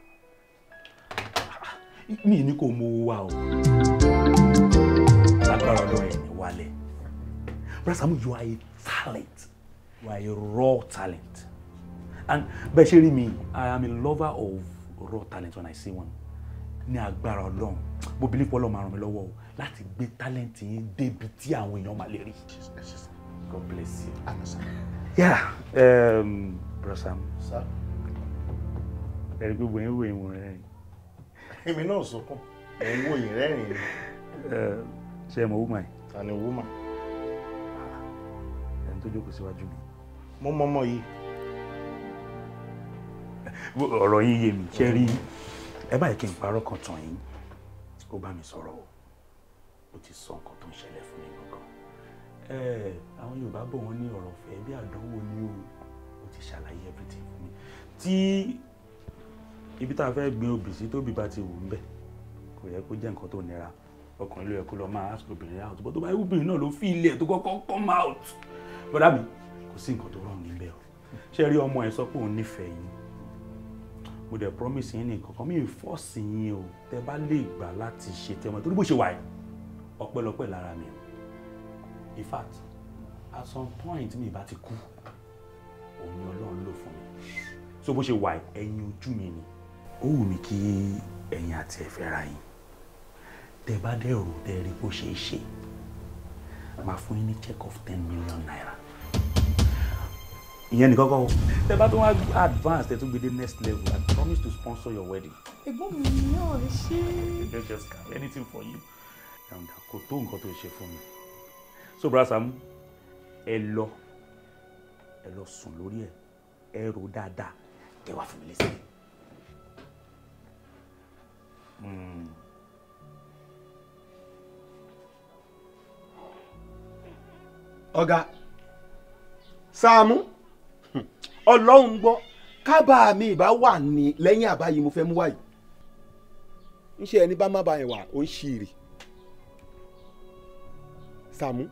Mi ní kò mú wa o. Lágbára Ọlọ́run ẹ̀ ní wálẹ̀. Bro Sam, you are a talent. You are a raw talent. And bẹ́ẹ̀ ṣe rí mi, I am a lover of raw talent when I see one. Ní agbára Ọlọ́run, mo believe Ọlọ́run máa ràn mí lọ́wọ́ o láti gbé talent yín débi tí àwọn èèyàn máa lè rí. God bless you. Yeah, Bro Sam.
Sir.
Ẹ̀rí gbogbo yín wò yín wò rẹ́rìn.
Èmi náà sunkún, ẹ̀ ń wò yín rẹ́rìn.
Ṣé ẹ mọ woman yìí?
Ta ni woman?
Ẹni tó jókòó síwájú mi.
Mo mọ ọmọ yìí.
Ọ̀rọ̀ yín yé mi, ṣé rí ẹ báyìí kí n parọ́ kan tàn yín, ó bá mi sọ̀rọ̀ o, ó ti sọ nǹkan tó ń ṣẹlẹ̀ fún mi gangan. Àwọn Yorùbá bọ̀ wọ́n ní ọ̀rọ̀ ọ̀fẹ́ bí àdánwò ni o, ó ti ṣàlàyé everything fún mi. Tí ibi tá a fẹ́ gbin obì sí tóbi bá ti wù ń bẹ̀, kò yẹ kó jẹ́ nǹkan tó nira, ọkùnrin ló yẹ kó lọ máa ask obìnrin out, but tó bá yẹ obìnrin náà ló fi ilẹ̀ tó kọ́kọ́ come out. Bọ́dà mi, kò sí nǹkan tó rọrùn níbẹ̀ o. Ṣé rí ọmọ ẹ sọ pé òun nífẹ̀ẹ́ yín? Mo dẹ̀ promise yín ní nǹkan kan, mi ì force yín o, tẹ bá lè gbà láti ṣe tẹ ọmọ torí bó ṣe wà yìí, ọpẹ́lọpẹ́ lára mi o. In fact, At some point mi ìbá ti kú, òun ni Ọlọ́run lò fún mi. So bó ṣe wà, ẹ̀yin ojú mi ni. Ó wù mí kí ẹ̀yin àti ẹ̀ fẹ́ra yín. Tẹ́ bá dẹ̀ rò, tẹ́ rí bó ṣe é ṣe, máa fún yín ní check of ₦10 million. Ìyẹn nìkan kọ́ o. Tẹ́ bá tún wá advance, tẹ́ tún gbé dé next level, I promise to sponsor your wedding.
Ẹ̀gbọ́n mi náà ṣe.
I just carry anything for you. Kò tó nǹkan tó ṣe fún mi. So Bra Sàámú, ẹ lọ sùn lórí ẹ, ẹ rò dáadáa, kẹ́ wá fún mi lésì.
Ọ̀gá Sàámú, Ọlọ́run gbọ́, kábàá mi ìbá wà ní lẹ́yìn àbá yìí mo fẹ́ mú wáyìí. Ńṣe ẹni bá má ba yẹn wà ó ń ṣìrì. Sàámú,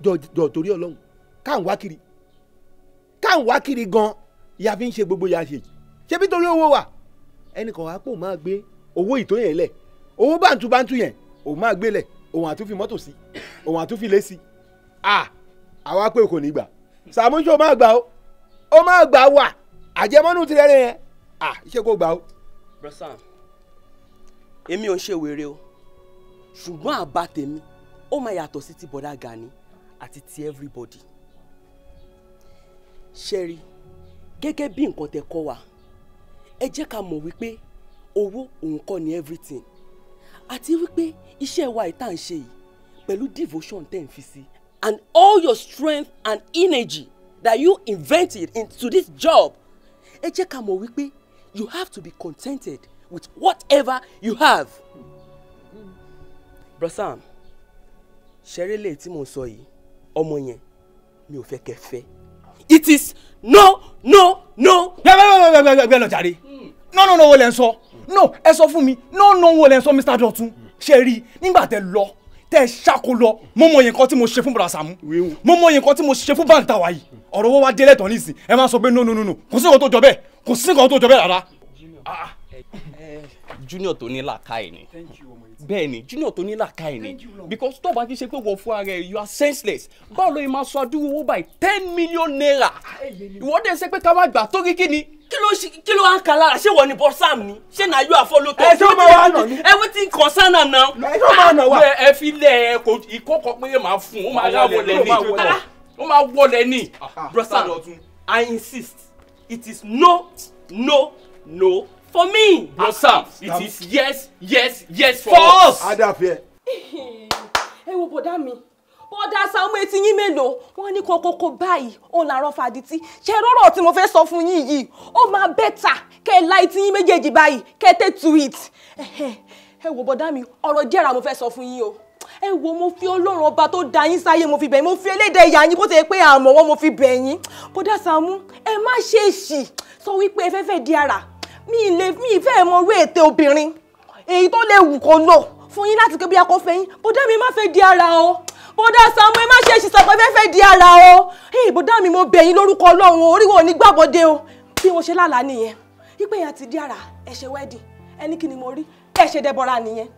jọ torí Ọlọ́run, ká ń wá kiri gan ya fi ń ṣe gbogbo ya ṣe yìí. Ṣé bí torí owó wà ẹnì kan wàá pò máa gbé owó ìtó yẹn lẹ̀, owó bàǹtú yẹn òun máa gbé lẹ̀, òun àtúnfi mọ́tò sí, òun àtúnfi lé sí. À àwa pé kò ní gbà. Sàámú, ṣó máa gbà ó? Ó máa gbà wà àjẹmọ́nú tirẹ̀ rẹ̀ yẹn à ṣé kò gbà ó.
Bro Sam, èmi ò ń ṣe wèrè o, ṣùgbọ́n àbá tèmi ó máa yàtọ̀ sí ti bọ̀dá Gani àti ti everybody. Ṣẹ́rí, gẹ́gẹ́ bí nǹkan tẹ́ kọ́ wa, ẹ jẹ́ ká mọ̀ wípé owó òun kọ́ ni everything, àti wípé iṣẹ́ wa ìta ń ṣe yìí pẹ̀lú devotion tẹ́ ń fi sí and all your strength and energy that you invented into this job, ẹ jẹ́ ká mọ̀ wípé you have to be contented with whatever you have. Bro Sam, ṣeré lè tí mò ń sọ yìí, ọmọ yẹn mi ò fẹ́ kẹ́ fẹ́. It is no, no, no.
Gbẹgbẹgbẹgbẹ lọ jàre. No, no, no wo lẹ ń sọ? No, ẹ sọ fún mi, no, no wo lẹ ń sọ? Mr. Dọ̀tun, ṣe rí i nígbà tẹ lọ, tẹ ṣàkó lọ, mo mọ iye nǹkan tí mo ṣe fún Bọ̀dá Sàámú, mo mọ iye nǹkan tí mo ṣe fún báńkì tàwa yìí. Ọ̀rọ̀ owó wa délẹ̀ tán nísìn, ẹ máa sọ pé no, no, no, no. Kò sí nǹkan tó jọ bẹ́ẹ̀, kò sí nǹkan tó jọ bẹ́ẹ̀ rárá.
Junior tó ní làákàyè ni. Bẹ́ẹ̀ ni, Junior tó ní làákàyè ni, because tó bá ti ṣe pé wọ́n fún ara ẹ̀, you are senseless. Báwo ló yẹ máa sọ adúrú owó báyìí, ₦10 million, ìwọ dẹ̀ ṣe pé ká má gbà torí kí ni?
Kí ló ṣe? Kí ló wá ń ka lára? Ṣé wọ́n ní Bro Sam ni? Ṣé na you are follow talk?
Ẹ ṣé ó máa wá nà ní.
Everything concern am now.
Ẹ ṣé ó máa nà wá.
Ẹ fi lẹ ẹ, kò ìkọkọ pé máa fún ó máa rà wọlé ní, ó máa wọlé ní.
Bro Sam, I insist, it is no, no, no for me.
Bro Sam, it is yes, yes, yes for,
For us.
Adàfẹ́.
Ẹ wo bọ̀dá mi, bọ̀dá Sàámú, etí yín mélòó? Wọ́n ní kókókó báyìí òun làárọ̀ fàdítí. Ṣe rọ́rọ̀ tí mo fẹ́ sọ fún yín yìí, ó máa better kẹ́ ẹ la etí yín méjèèjì báyìí, kẹ́ ẹ take to it. Ẹ wo bọ̀dá mi, ọ̀rọ̀ jẹ́ra mo fẹ́ sọ fún yín o. Ẹ wo, mo fi Ọlọ́run ọba tó dá yín sáyé, mo fi bẹ̀ yín, mo fi elédè ìyá yín, bó ti yẹ pé àmọ́ wọn, mo fi bẹ̀ yín. Bọ̀dá Sàámú, ẹ má ṣe èṣì sọ wípé ẹ fẹ́ fẹ́ di ara mi lè mi ìfẹ́ mọ orí ète obìnrin èyí tó lè wù kó lò fún yín láti pé bí a kò fẹ́ yín. Bọ́dá mi, má fẹ́ di ara o. Bọ́dá Sàámú, ẹ má ṣe èṣì sọ pé fẹ́ fẹ́ di ara o. Hey, bọ́dá mi, mo bẹ̀ yín lórúkọ Ọlọ́run o, orí wo ní gbàbọ́dé o. Bí mo ṣe lálàá nìyẹn wípé yẹn ti di ara, ẹ ṣe wedding. Ẹni kí ni mo rí? Ẹ ṣe Dẹ́bọ̀rà nìyẹn,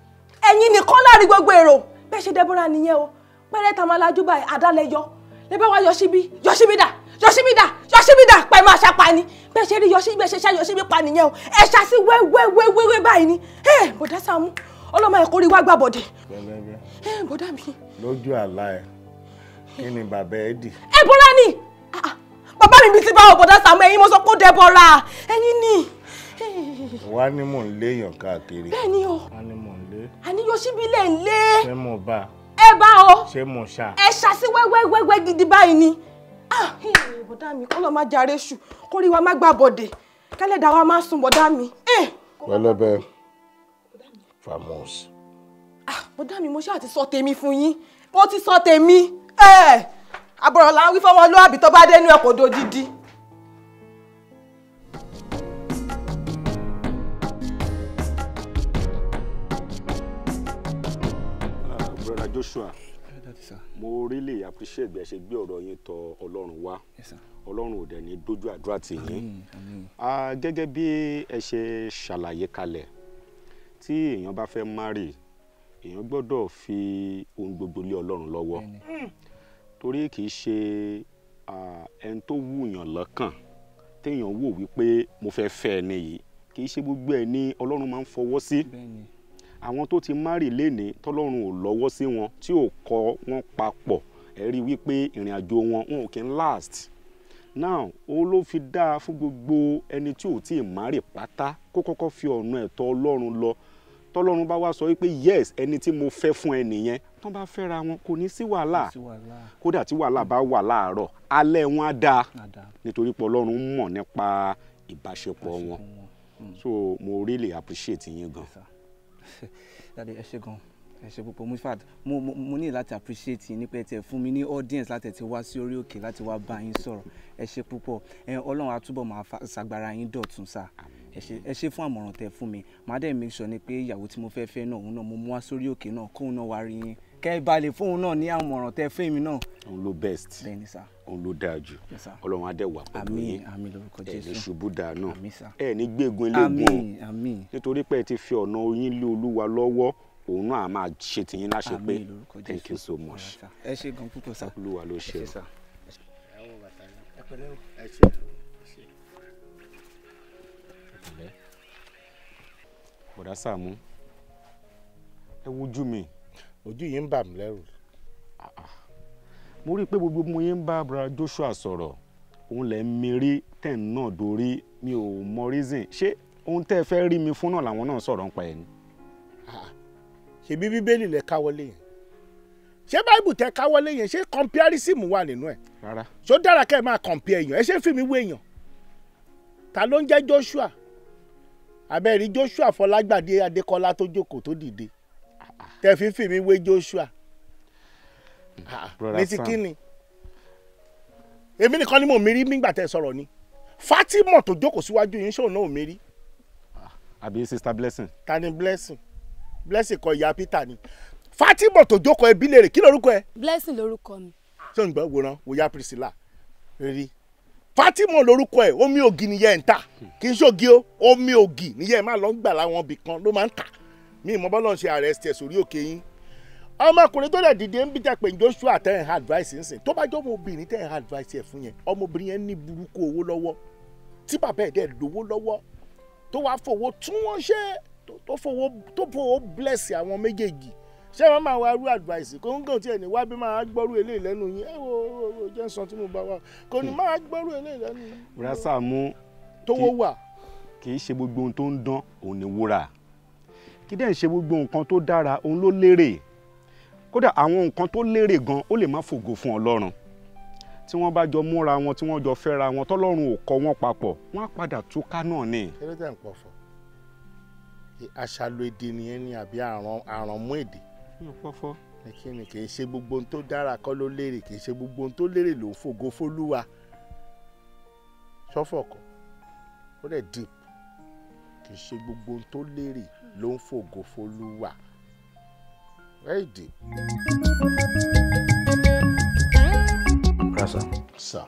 ẹ̀yin nìkan láàrin gbogbo èrò. Bẹ́ẹ̀ ṣe Dẹ́bọ̀rà nìyẹn o. Pẹ́rẹ́ tá a máa lajú báyìí, àdálẹ́yọ lè bá wa yọ síbí, yọ síbí dà, yọ síbí dà, yọ síbí dà, pẹ̀ máa ṣapa ni. Bẹ́ẹ̀ ṣe rí yọ síbí, bẹ́ẹ̀ ṣe ṣá yọ síbí pa nìyẹn o. Ẹ ṣá sí wẹ́wẹ́wẹ́wẹ́ báyìí ni. Ẹ bọ̀dá Sàámú, ọlọ́mọ ẹ̀kọ́ rí wá gbà bọ̀dẹ̀.
Pẹ̀lẹ́bẹ́.
Ẹ bọ̀dá mi.
Lójú àlá ẹ, kí ni bàbá ẹ dì?
Ẹ bọ́lá ni. Ah, ah, bàbá mi bíi ti báwo? Bọ̀dá Sàámú, ẹ̀yin mo sọ pé ó Dẹ́bọ̀rà, ẹ̀yin ni.
Wá ní mò ń léèyàn káàkiri.
Bẹ́ẹ̀ ni o.
Wá ní mò ń lé.
Àní yọ síbí lè ń lé.
Ṣé mo bá?
Ẹ bá o.
Ṣé mo ṣá?
Ẹ ṣá sí wẹ́wẹ́wẹ́wẹ́ gidi báyìí ni. Ah, bọ̀dá mi, kọ́ ló má jàre ṣù kórí wa má gbà bọ̀dẹ̀, kẹ́lẹ́dàá wa má sùn, bọ̀dá mi.
Pẹ̀lẹ́bẹ́ famous.
Ah, bọ̀dá mi, mo ṣáà ti sọ tèmi fún yín, mo ti sọ tèmi. Àbọ̀rọ̀ là ń wí fọmọlúàbí, tó bá dénú ẹ̀ kò dodidi.
Brother Joshua, mo really appreciate bí ẹ ṣe gbé ọ̀rọ̀ yín tọ̀ Ọlọ́run wá. Ọlọ́run ò dẹ̀ ní dójú àdúrà tì yín. Gẹ́gẹ́ bí ẹ ṣe ṣàlàyé kalẹ̀, tí èèyàn bá fẹ́ marry, èèyàn gbọ́dọ̀ fi ohun gbogbo lé Ọlọ́run lọ́wọ́. Torí kì í ṣe ẹni tó wùyàn lọ́kàn téèyàn wò wípé mo fẹ́ fẹ́ ẹni yìí, kì í ṣe gbogbo ẹ̀ ní Ọlọ́run máa ń fọwọ́ sí. Àwọn tó ti márì lénìí tọ́lọ́run ò lọ́wọ́ sí wọn, tí ò kọ wọn papọ̀, ẹ rí wípé ìrìn àjò wọn wọn ò kí ń last. Now ó ló fi dáa fún gbogbo ẹni tí ò tí ì márì pátá kó kọ́kọ́ fi ọ̀nà ẹ̀tọ́ Ọlọ́run lọ. Tọ́lọ́run bá wá sọ wípé yes, ẹni tí mo fẹ́ fún ẹ nìyẹn, tán bá fẹ́ra wọn kò ní sí wàhálà. Kódà tí wàhálà bá wà láàárọ̀, alẹ́ wọn á dáa, nítorí pé Ọlọ́run mọ̀ nípa ìbáṣepọ̀ wọn. So mo really appreciate yín gan.
Daddy, ẹ ṣé gan, ẹ ṣé púpọ̀. In fact, mo ní láti appreciate yín nípa ẹ tiẹ̀ fún mi ní audience láti ti wá sí orí òkè láti wá bá yín sọ̀rọ̀. Ẹ ṣé púpọ̀. Ọlọ́run á túbọ̀ máa ṣàgbára yín dọ̀tun sá. Ẹ ṣé fún àmọ̀ràn tẹ́ fún mi. Màá dẹ̀ make sure ni pé ìyàwó tí mo fẹ́ fẹ́ náà, òun náà mo mú wá sórí òkè náà, kóun náà wá rí yín, kẹ́ ẹ bá lè fóun náà ní àmọ̀ràn tẹ́ fún èmi náà.
Òun ló best.
Bẹ́ẹ̀ni sá.
Òun ló dáa jù. Ọlọ́run á dẹ̀ wà pẹ̀lú yín.
Àmín lórúkọ
Ẹ ní
Jésù.
ṣubú dànù.
Àmín sá.
Ẹ ní gbégun eléegun o.
Àmín, àmín.
Nítorí pé ẹ ti fi ọ̀nà oyin lé Olúwa lọ́wọ́, òun náà á máa ṣe tiyín láṣẹ pé.
Àmín lórúkọ
Thank
Jésù.
you so much.
Ẹ ṣé gan púpọ̀ sá.
Olúwa ló ṣe
Ẹ ṣé
o.
sá.
Ẹ pẹ̀lẹ́ o. Ẹ ṣé.
Bọ̀dá Sàámú, ẹ wojú mi.
Ojú yìí ń bà mí lẹ́rù.
Mo rí i pé gbogbo mo yín ń bá Brother Joshua sọ̀rọ̀, òun lẹ̀ ń mirí tẹ̀ ń náà dorí, mi ò mọ reason. Ṣé ohun tẹ́ ẹ fẹ́ rí mi fún náà làwọn náà sọ̀rọ̀ ń pa ẹ̀ ni?
Ṣebí Bíbélì lẹ káwọ́lé yẹn? Ṣé Báíbù tẹ káwọ́lé yẹn, ṣé comparison wà nínú ẹ̀?
Rárá.
Ṣó dára kẹ́ ẹ máa compare èèyàn? Ẹ ṣe ń fi mi wé èèyàn. Ta ló ń jẹ́ Joshua? Abẹ́rí Joshua Fọlágbàdé Adékọ́lá tó jókòó tó dìde. Tẹ fi ń fi mi wé Joshua.
Brother
Ní ti
Sam.
kí ni? Èmi nìkan ni mo mírí nígbà tẹ sọ̀rọ̀ ni. Fatima tó jókòó síwájú yín, ṣóun náà ò mírí?
Àbí Sister Blessing.
Ta ni Blessing? Blessing kọ́ ìyá Peter ni. Fatima tó jókòó ẹbí lèrè, kí lorúkọ ẹ?
Blessing lorúkọ mi.
Ṣé o ń gbọ́ wòran wòyá Priscilla rí? Fatima lorúkọ ẹ, omi ògì nìyẹn ń tà, kì í ṣògì o, omi ògì nìyẹn máa lọ ń gbà láwọn ibì kan ló máa ń tà. Mi ìmọ̀ bọ́lá ń ṣe arrest ẹ̀ sórí òkè yín. Ọmọkùnrin tó dẹ̀ dìde ń bí tẹ́ pé Joshua tẹ́ ẹ̀ advice ń sìn, tó bá jọ́ ọmọbìnrin tẹ́ ẹ̀ advice ẹ̀ fún yẹn, ọmọbìnrin yẹn ní burúkú owó lọ́wọ́, tí bàbá ẹ̀ dẹ̀ lówó lọ́wọ́, tó wàá fowó tún wọ́n ṣe, tó fowó bless àwọn méjèèjì. Ṣé wọ́n máa wá rú advice kò ń gàn tí ẹ̀ ní wá bí máa gbọ́rú eléyìí lẹ́nu yín? Ẹ wo jẹ́ ń sọ tí mo bá wà, kò ní máa gbọ́rú eléyìí lẹ́nu yín.
Brother Sàámú,
Tówó wà.
Kì í ṣe gbogbo ohun tó ń dán òun ni wúrà. Kì í dẹ̀ ń ṣe gbogbo nǹkan tó dára òun ló lérè. Kódà àwọn nǹkan tó lérè gan ó lè má fògo fún Ọlọ́run. Tí wọ́n bá jọ múra wọn, tí wọ́n jọ fẹ́ra wọn, tọ́lọ́run ò kọ wọ́n papọ̀, wọ́n á padà túká náà ni.
Kí ló dé ń pọ̀fọ̀? Àṣàlò èdè nìyẹn ni àbí àrànmú èdè?
Mi ò pọ̀fọ̀.
Kí ni kì í ṣe gbogbo ohun tó dára kọ́ ló lérè, kì í ṣe gbogbo ohun tó lérè ló ń fògo fólúwa. Ṣọ́fọ̀ kọ́, ó dẹ̀ deep. Kì í ṣe gbogbo ohun tó lérè ló ń fògo fólúwa. Very deep.
Rasa.
Sir.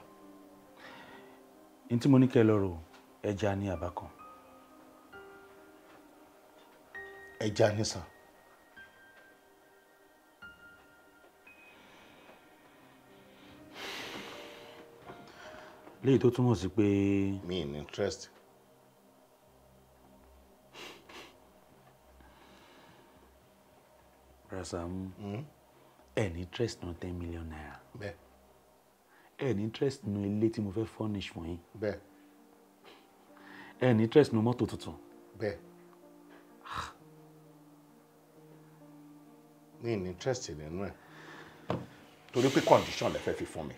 N tí mo ní kẹ́ lọ rò, ẹja ní àbá kan.
Ẹja ní sir.
Léyìí tó túmọ̀ sí pé.
Mi in interest.
Rasa, ẹ ní interest nínú 10 million naira.
Bẹ́ẹ̀.
Ẹ ní interest nínú ilé tí mo fẹ́ furnish fún yín.
Bẹ́ẹ̀.
Ẹ ní interest nínú mọ́tò tuntun.
Bẹ́ẹ̀. Mi ní interest nínú ẹ̀. Torí pé condition lẹ fẹ́ fi fún mi.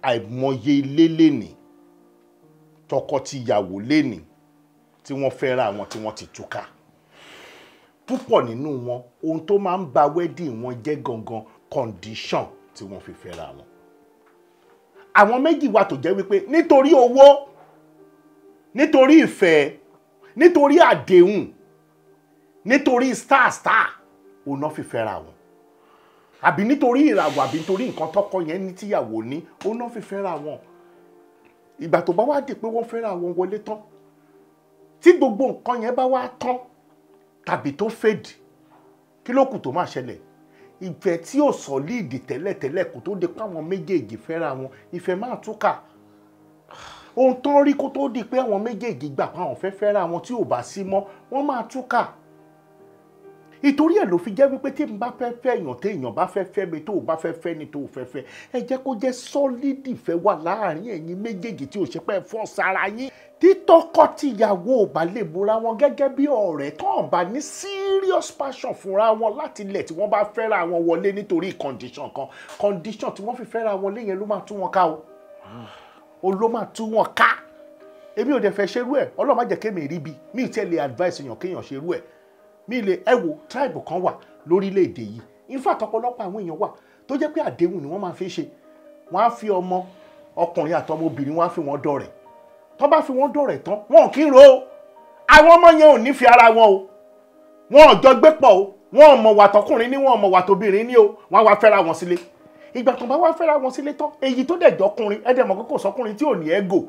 Àìmọye ilé lénìí, tọkọ-tìyàwó lénìí tí wọ́n fẹ́ ra àwọn tí wọ́n ti túká. Púpọ̀ nínú wọn, ohun tó máa ń ba wedding wọn jẹ́ gangan condition tí wọ́n fi fẹ́ra wọn. Àwọn méjì wà tó jẹ́ wípé nítorí owó, nítorí ìfẹ́, nítorí àdéhùn, nítorí star star, òun náà fi fẹ́ra wọn. Àbí nítorí ìràwọ̀, àbí nítorí nǹkan tọkọ yẹn ní tíyàwó ní, òun náà fi fẹ́ra wọn. Ìgbà tó bá wá di pé wọ́n fẹ́ra wọn wọlé tán, tí gbogbo nǹkan yẹn bá wá tán tàbí tó fade, kí ló kù tó máa ṣẹlẹ̀? Ìfẹ́ tí ò sọ̀líìdì tẹ́lẹ̀tẹ́lẹ̀ kó tó di pé àwọn méjèèjì fẹ́ra wọn, ìfẹ́ máa túkà. Ohun tó ń rí kó tó di pé àwọn méjèèjì gbà pé àwọn fẹ́ fẹ́ra wọn tí ò bá sí mọ́, wọ́n máa túkà. Ìtorí ẹ̀ ló fi jẹ́ wípé tí n bá fẹ́ fẹ́ èèyàn, tí èèyàn bá fẹ́ fẹ́ mi, tó o bá fẹ́ fẹ́ ni tó o fẹ́ fẹ́, ẹ jẹ́ kó jẹ́ sọ́lídì fẹ́ wà láàárín ẹ̀yin méjèèjì tí ò ṣe pé fọ́ sára yín. Tí tọkọ-tìyàwó ò bá lè múra wọn gẹ́gẹ́ bí ọ̀rẹ́, tó ń bá ní serious passion fúnra wọn láti ilẹ̀ tí wọ́n bá fẹ́ra wọn wọlé nítorí condition kan, condition tí wọ́n fi fẹ́ra wọlé yẹn ló máa tú wọn ká o, o ló máa tú wọn ká. Èmi ò dẹ̀ fẹ́ ṣerú ẹ̀. Ọlọ́run má jẹ́ kémi rí bi mi ì tẹ́ lè advice èèyàn kéèyàn ṣerú ẹ̀. Mi lè ẹ wo tribe kan wà lórílẹ̀‐èdè yìí, in fact ọ̀pọ̀lọpọ̀ àwọn èèyàn wà tó jẹ́ pé àdéhùn ni wọ́n máa fi ṣe. Wọ́n á fi ọmọ ọkùnrin àtọmọ obìnrin, wọ́n á fi wọ́n dọ̀rẹ́. Tó bá fi wọ́n dọ̀rẹ́ tán, wọn kì í ro àwọn ọmọ yẹn ò ní fi ara wọn o, wọn ò jọ gbé pọ̀ o, wọn ò mọ̀ wà tọkùnrin ní, wọn ò mọ̀ wà tóbìnrin ní o, wọn á wá fẹ́ra wọn sílé. Ìgbà tó bá wá fẹ́ra wọn sílé tán, èyí tó dẹ̀ jọkùnrin, ẹ dẹ̀ mọ̀ pé kò sọkùnrin tí ò ní ego.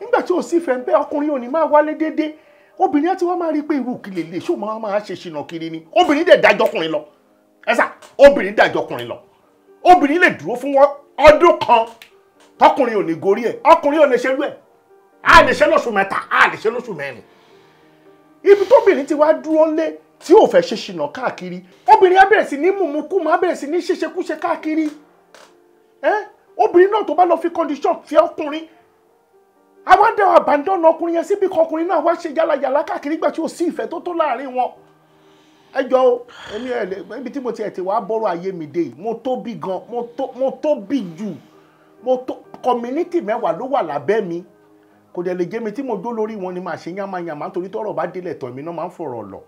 Nígbà tí ò sí fẹ́ ń bẹ́, ọkùnrin ò ní máa wálé déédéé. Obìnrin àti wọn máa rí pé irú kí lè lè ṣó máa ṣe ṣìnà kiri ni. Obìnrin dẹ̀ dájọ́ ọkùnrin lọ. Ẹ sà, obìnrin dájọ́ ọkùnrin lọ. Obìnrin lè dúró fún ọdún kan tọkùnrin ò ní gorí ẹ̀, ọkùnrin ò lè ṣerú ẹ̀. A lè ṣe lóṣù mẹ́ta, a lè ṣe lóṣù mẹ́rin. Ibi tóbìnrin ti wá dúró lé tí ò fẹ́ ṣe ṣìnà káàkiri, obìnrin á bẹ̀rẹ̀ sí ní mùmùkú, á bẹ̀rẹ̀ sí ní ṣeṣekúṣe káàkiri. Obìnrin náà tó bá lọ fi condition fi ọkùnrin, àwọn àdéhùn àbàndọ́nà ọkùnrin yẹn síbi kan, ọkùnrin náà wá ṣe yálàyàlá káàkiri nígbà tí ó sí ìfẹ́ tó tó láàrin wọn. Ẹ jọ o, èmi ẹ lè ibi tí mo ti ẹ̀ ti wá bọ́rọ̀ ayé mi dé yìí, mo tóbi gan, mo tóbi jù, mo tó community mẹ́wàá ló wà lábẹ́ mi. Kò dẹ̀ lè jẹ́ mi tí mo dó lórí wọn ni màá ṣe yánmayànmá, nítorí tọ́rọ̀ bá délẹ̀ tán èmi náà máa ń fọ̀rọ̀ lọ.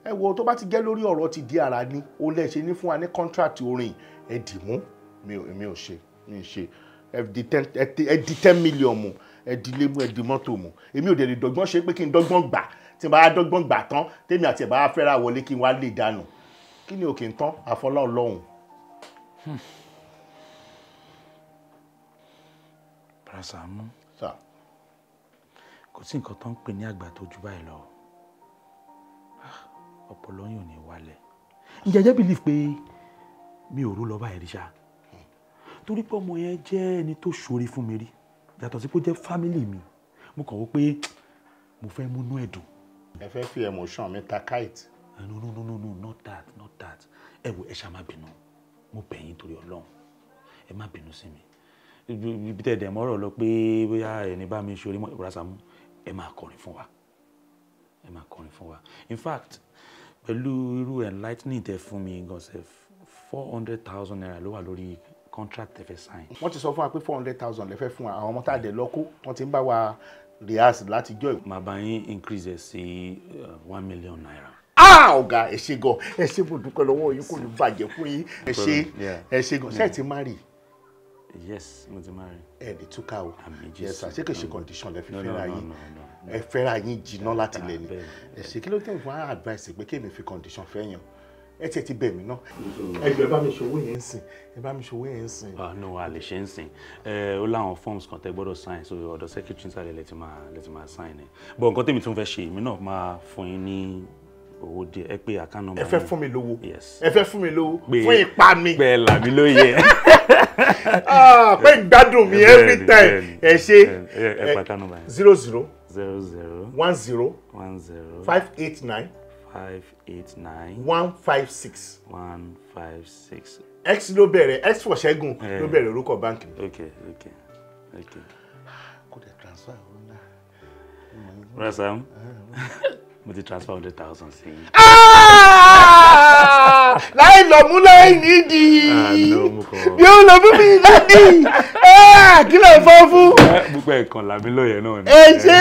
Ẹ wo tó bá ti jẹ́ lórí ọ̀rọ̀ ti di ara ni, ó lẹ̀ ṣe ní fún wa ní contract orin ẹ dì mú, mi ò ṣe, mi ṣe ẹ di 10 million mu, ẹ di ilé mú, ẹ di mọ́tò mú. Èmi ò dẹ̀ lè dọ́gbọ́n ṣe pé kí n dọ́gbọ́n gbà, tí n bá dọ́gbọ́n gbà tán tèmi àti ẹ̀ bá fẹ́ra wọlé kí n wá lè dànù. Kí ni òkè ń tán àfọlá Ọlọ́run.
Bàrà Sàámú, kò sí nǹkan tó ń pè ní àgbà tó ju báyìí lọ. Ọpọlọ yín ò ní wálẹ̀. Ǹjẹ́ ẹ jẹ́ believe pé mi ò rú lọ báyìí rí ṣá? Torí pé ọmọ yẹn jẹ́ ẹni tó ṣoore fún mi rí, yàtọ̀ sí pé ó jẹ́ family mi, mo kàn wò pé mo fẹ́ múnú ẹ̀ dùn.
Ẹ fẹ́ fi emotion mi ta kite.
No, no, no, no, no, not that, not that. Ẹ wo, ẹ ṣá má bínú, mo bẹ̀ yín torí Ọlọ́run, ẹ má bínú sí mi. Ibi tẹ̀ dẹ̀ mọ́rọ̀ lọ pé bóyá ẹni bá mi ṣoore mọ́, Bàrà Sàámú, ẹ máa kọrin fún wa, ẹ máa kọrin fún wa. In fact, pẹ̀lú irú enlightening tẹ fún mi gan sef, 400,000 naira ló wà lórí contract tẹ fẹ́ sign.
Wọ́n ti sọ fún wa pé 400,000 lè fẹ́ fún wa, àwọn ọmọ tá a dẹ̀ lọ́kọ́ wọ́n ti ń bá wa rehearse láti jọ́.
Màá bá yín increase ẹ̀ sí 1 million naira.
Ah, ọ̀gá, ẹ ṣé gan, ẹ ṣé, mo dúpẹ́ lọ́wọ́ yín, kò ní bàjẹ́ fún yín. Ẹ ṣé, ẹ ṣé gan. Ṣé ẹ ti marry?
Yes, mo ti marry.
Ẹ lè túká o. Yes sir, ṣé kò ṣe condition lẹ fi fẹ́ra yín? Ẹ fẹ́ra yín jìnnà láti lẹ̀ ni. Ẹ ṣé, kí ló tẹ̀ fún advice pé kémi fi condition fẹ́ yàn? Ẹ tiẹ̀ ti bẹ̀ mí náà. Ẹ jọ̀ọ́, ẹ bá mi ṣòwò yẹn ń sìn. Ẹ bá mi ṣòwò yẹn ń sìn.
No, a lè ṣe ń sìn. Ó láwọn forms kan tẹ gbọ́dọ̀ sign, so ọ̀dọ̀ secretary sáré lẹ ti máa sign ẹ̀. But nǹkan tèmi tún fẹ́ ṣe, èmi náà máa fún yín ní owó díẹ̀. Ẹ pé account number.
Ẹ fẹ́ fún mi lówó?
Yes.
Ẹ fẹ́ fún mi lówó fún ipa mi?
Pé là mí lóye.
Pé ìgbádùn mi every time. Ẹ ṣé.
Ẹ pa account number yẹn.
00
00
10
10
589
589
156
156.
X ló bẹ̀rẹ̀, X for Ṣẹ́gun ló bẹ̀rẹ̀ orúkọ báńkì mi.
Ok, ok, ok.
Kò dẹ̀ transfer owó ńlá.
Bàrà Sàámú, mo ti transfer 100,000 sí yín.
Láì lọ mú láì nídìí bí ó lọ fún mi ládìí, kí ló fọ́ fún.
Gbogbo ẹ̀kan làmí lóye náà ni.
Ẹ ṣé.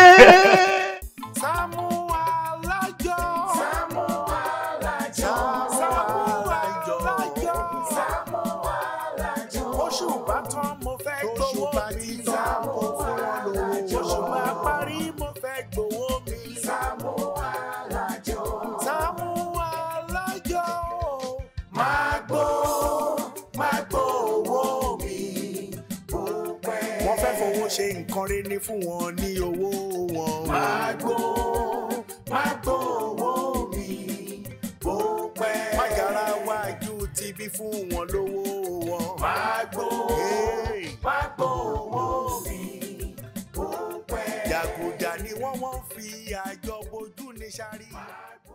Sàámú Alájọ. Sàámú Alájọ. Sàámú Alájọ. Sàámú Alájọ. Oṣù bá tán mo fẹ́ gbowó mi. Sàámú Alájọ. Oṣù bá parí mo fẹ́ gbowó mi. Sàámú Alájọ. Sàámú Alájọ. Máa gbó owó mi. Wọ́n fẹ́ fowó ṣe nǹkan rere ní fún wọn ní owó wọn. Máa gbó owó mi bó pẹ́. Mágara wájú ti bí fún wọn lówó wọn.
Má gbó owó mi, ó pẹ́.
Jàgùjà ni wọ́n wọ́n fi àjọ bojú ní sáré.
Má gbó.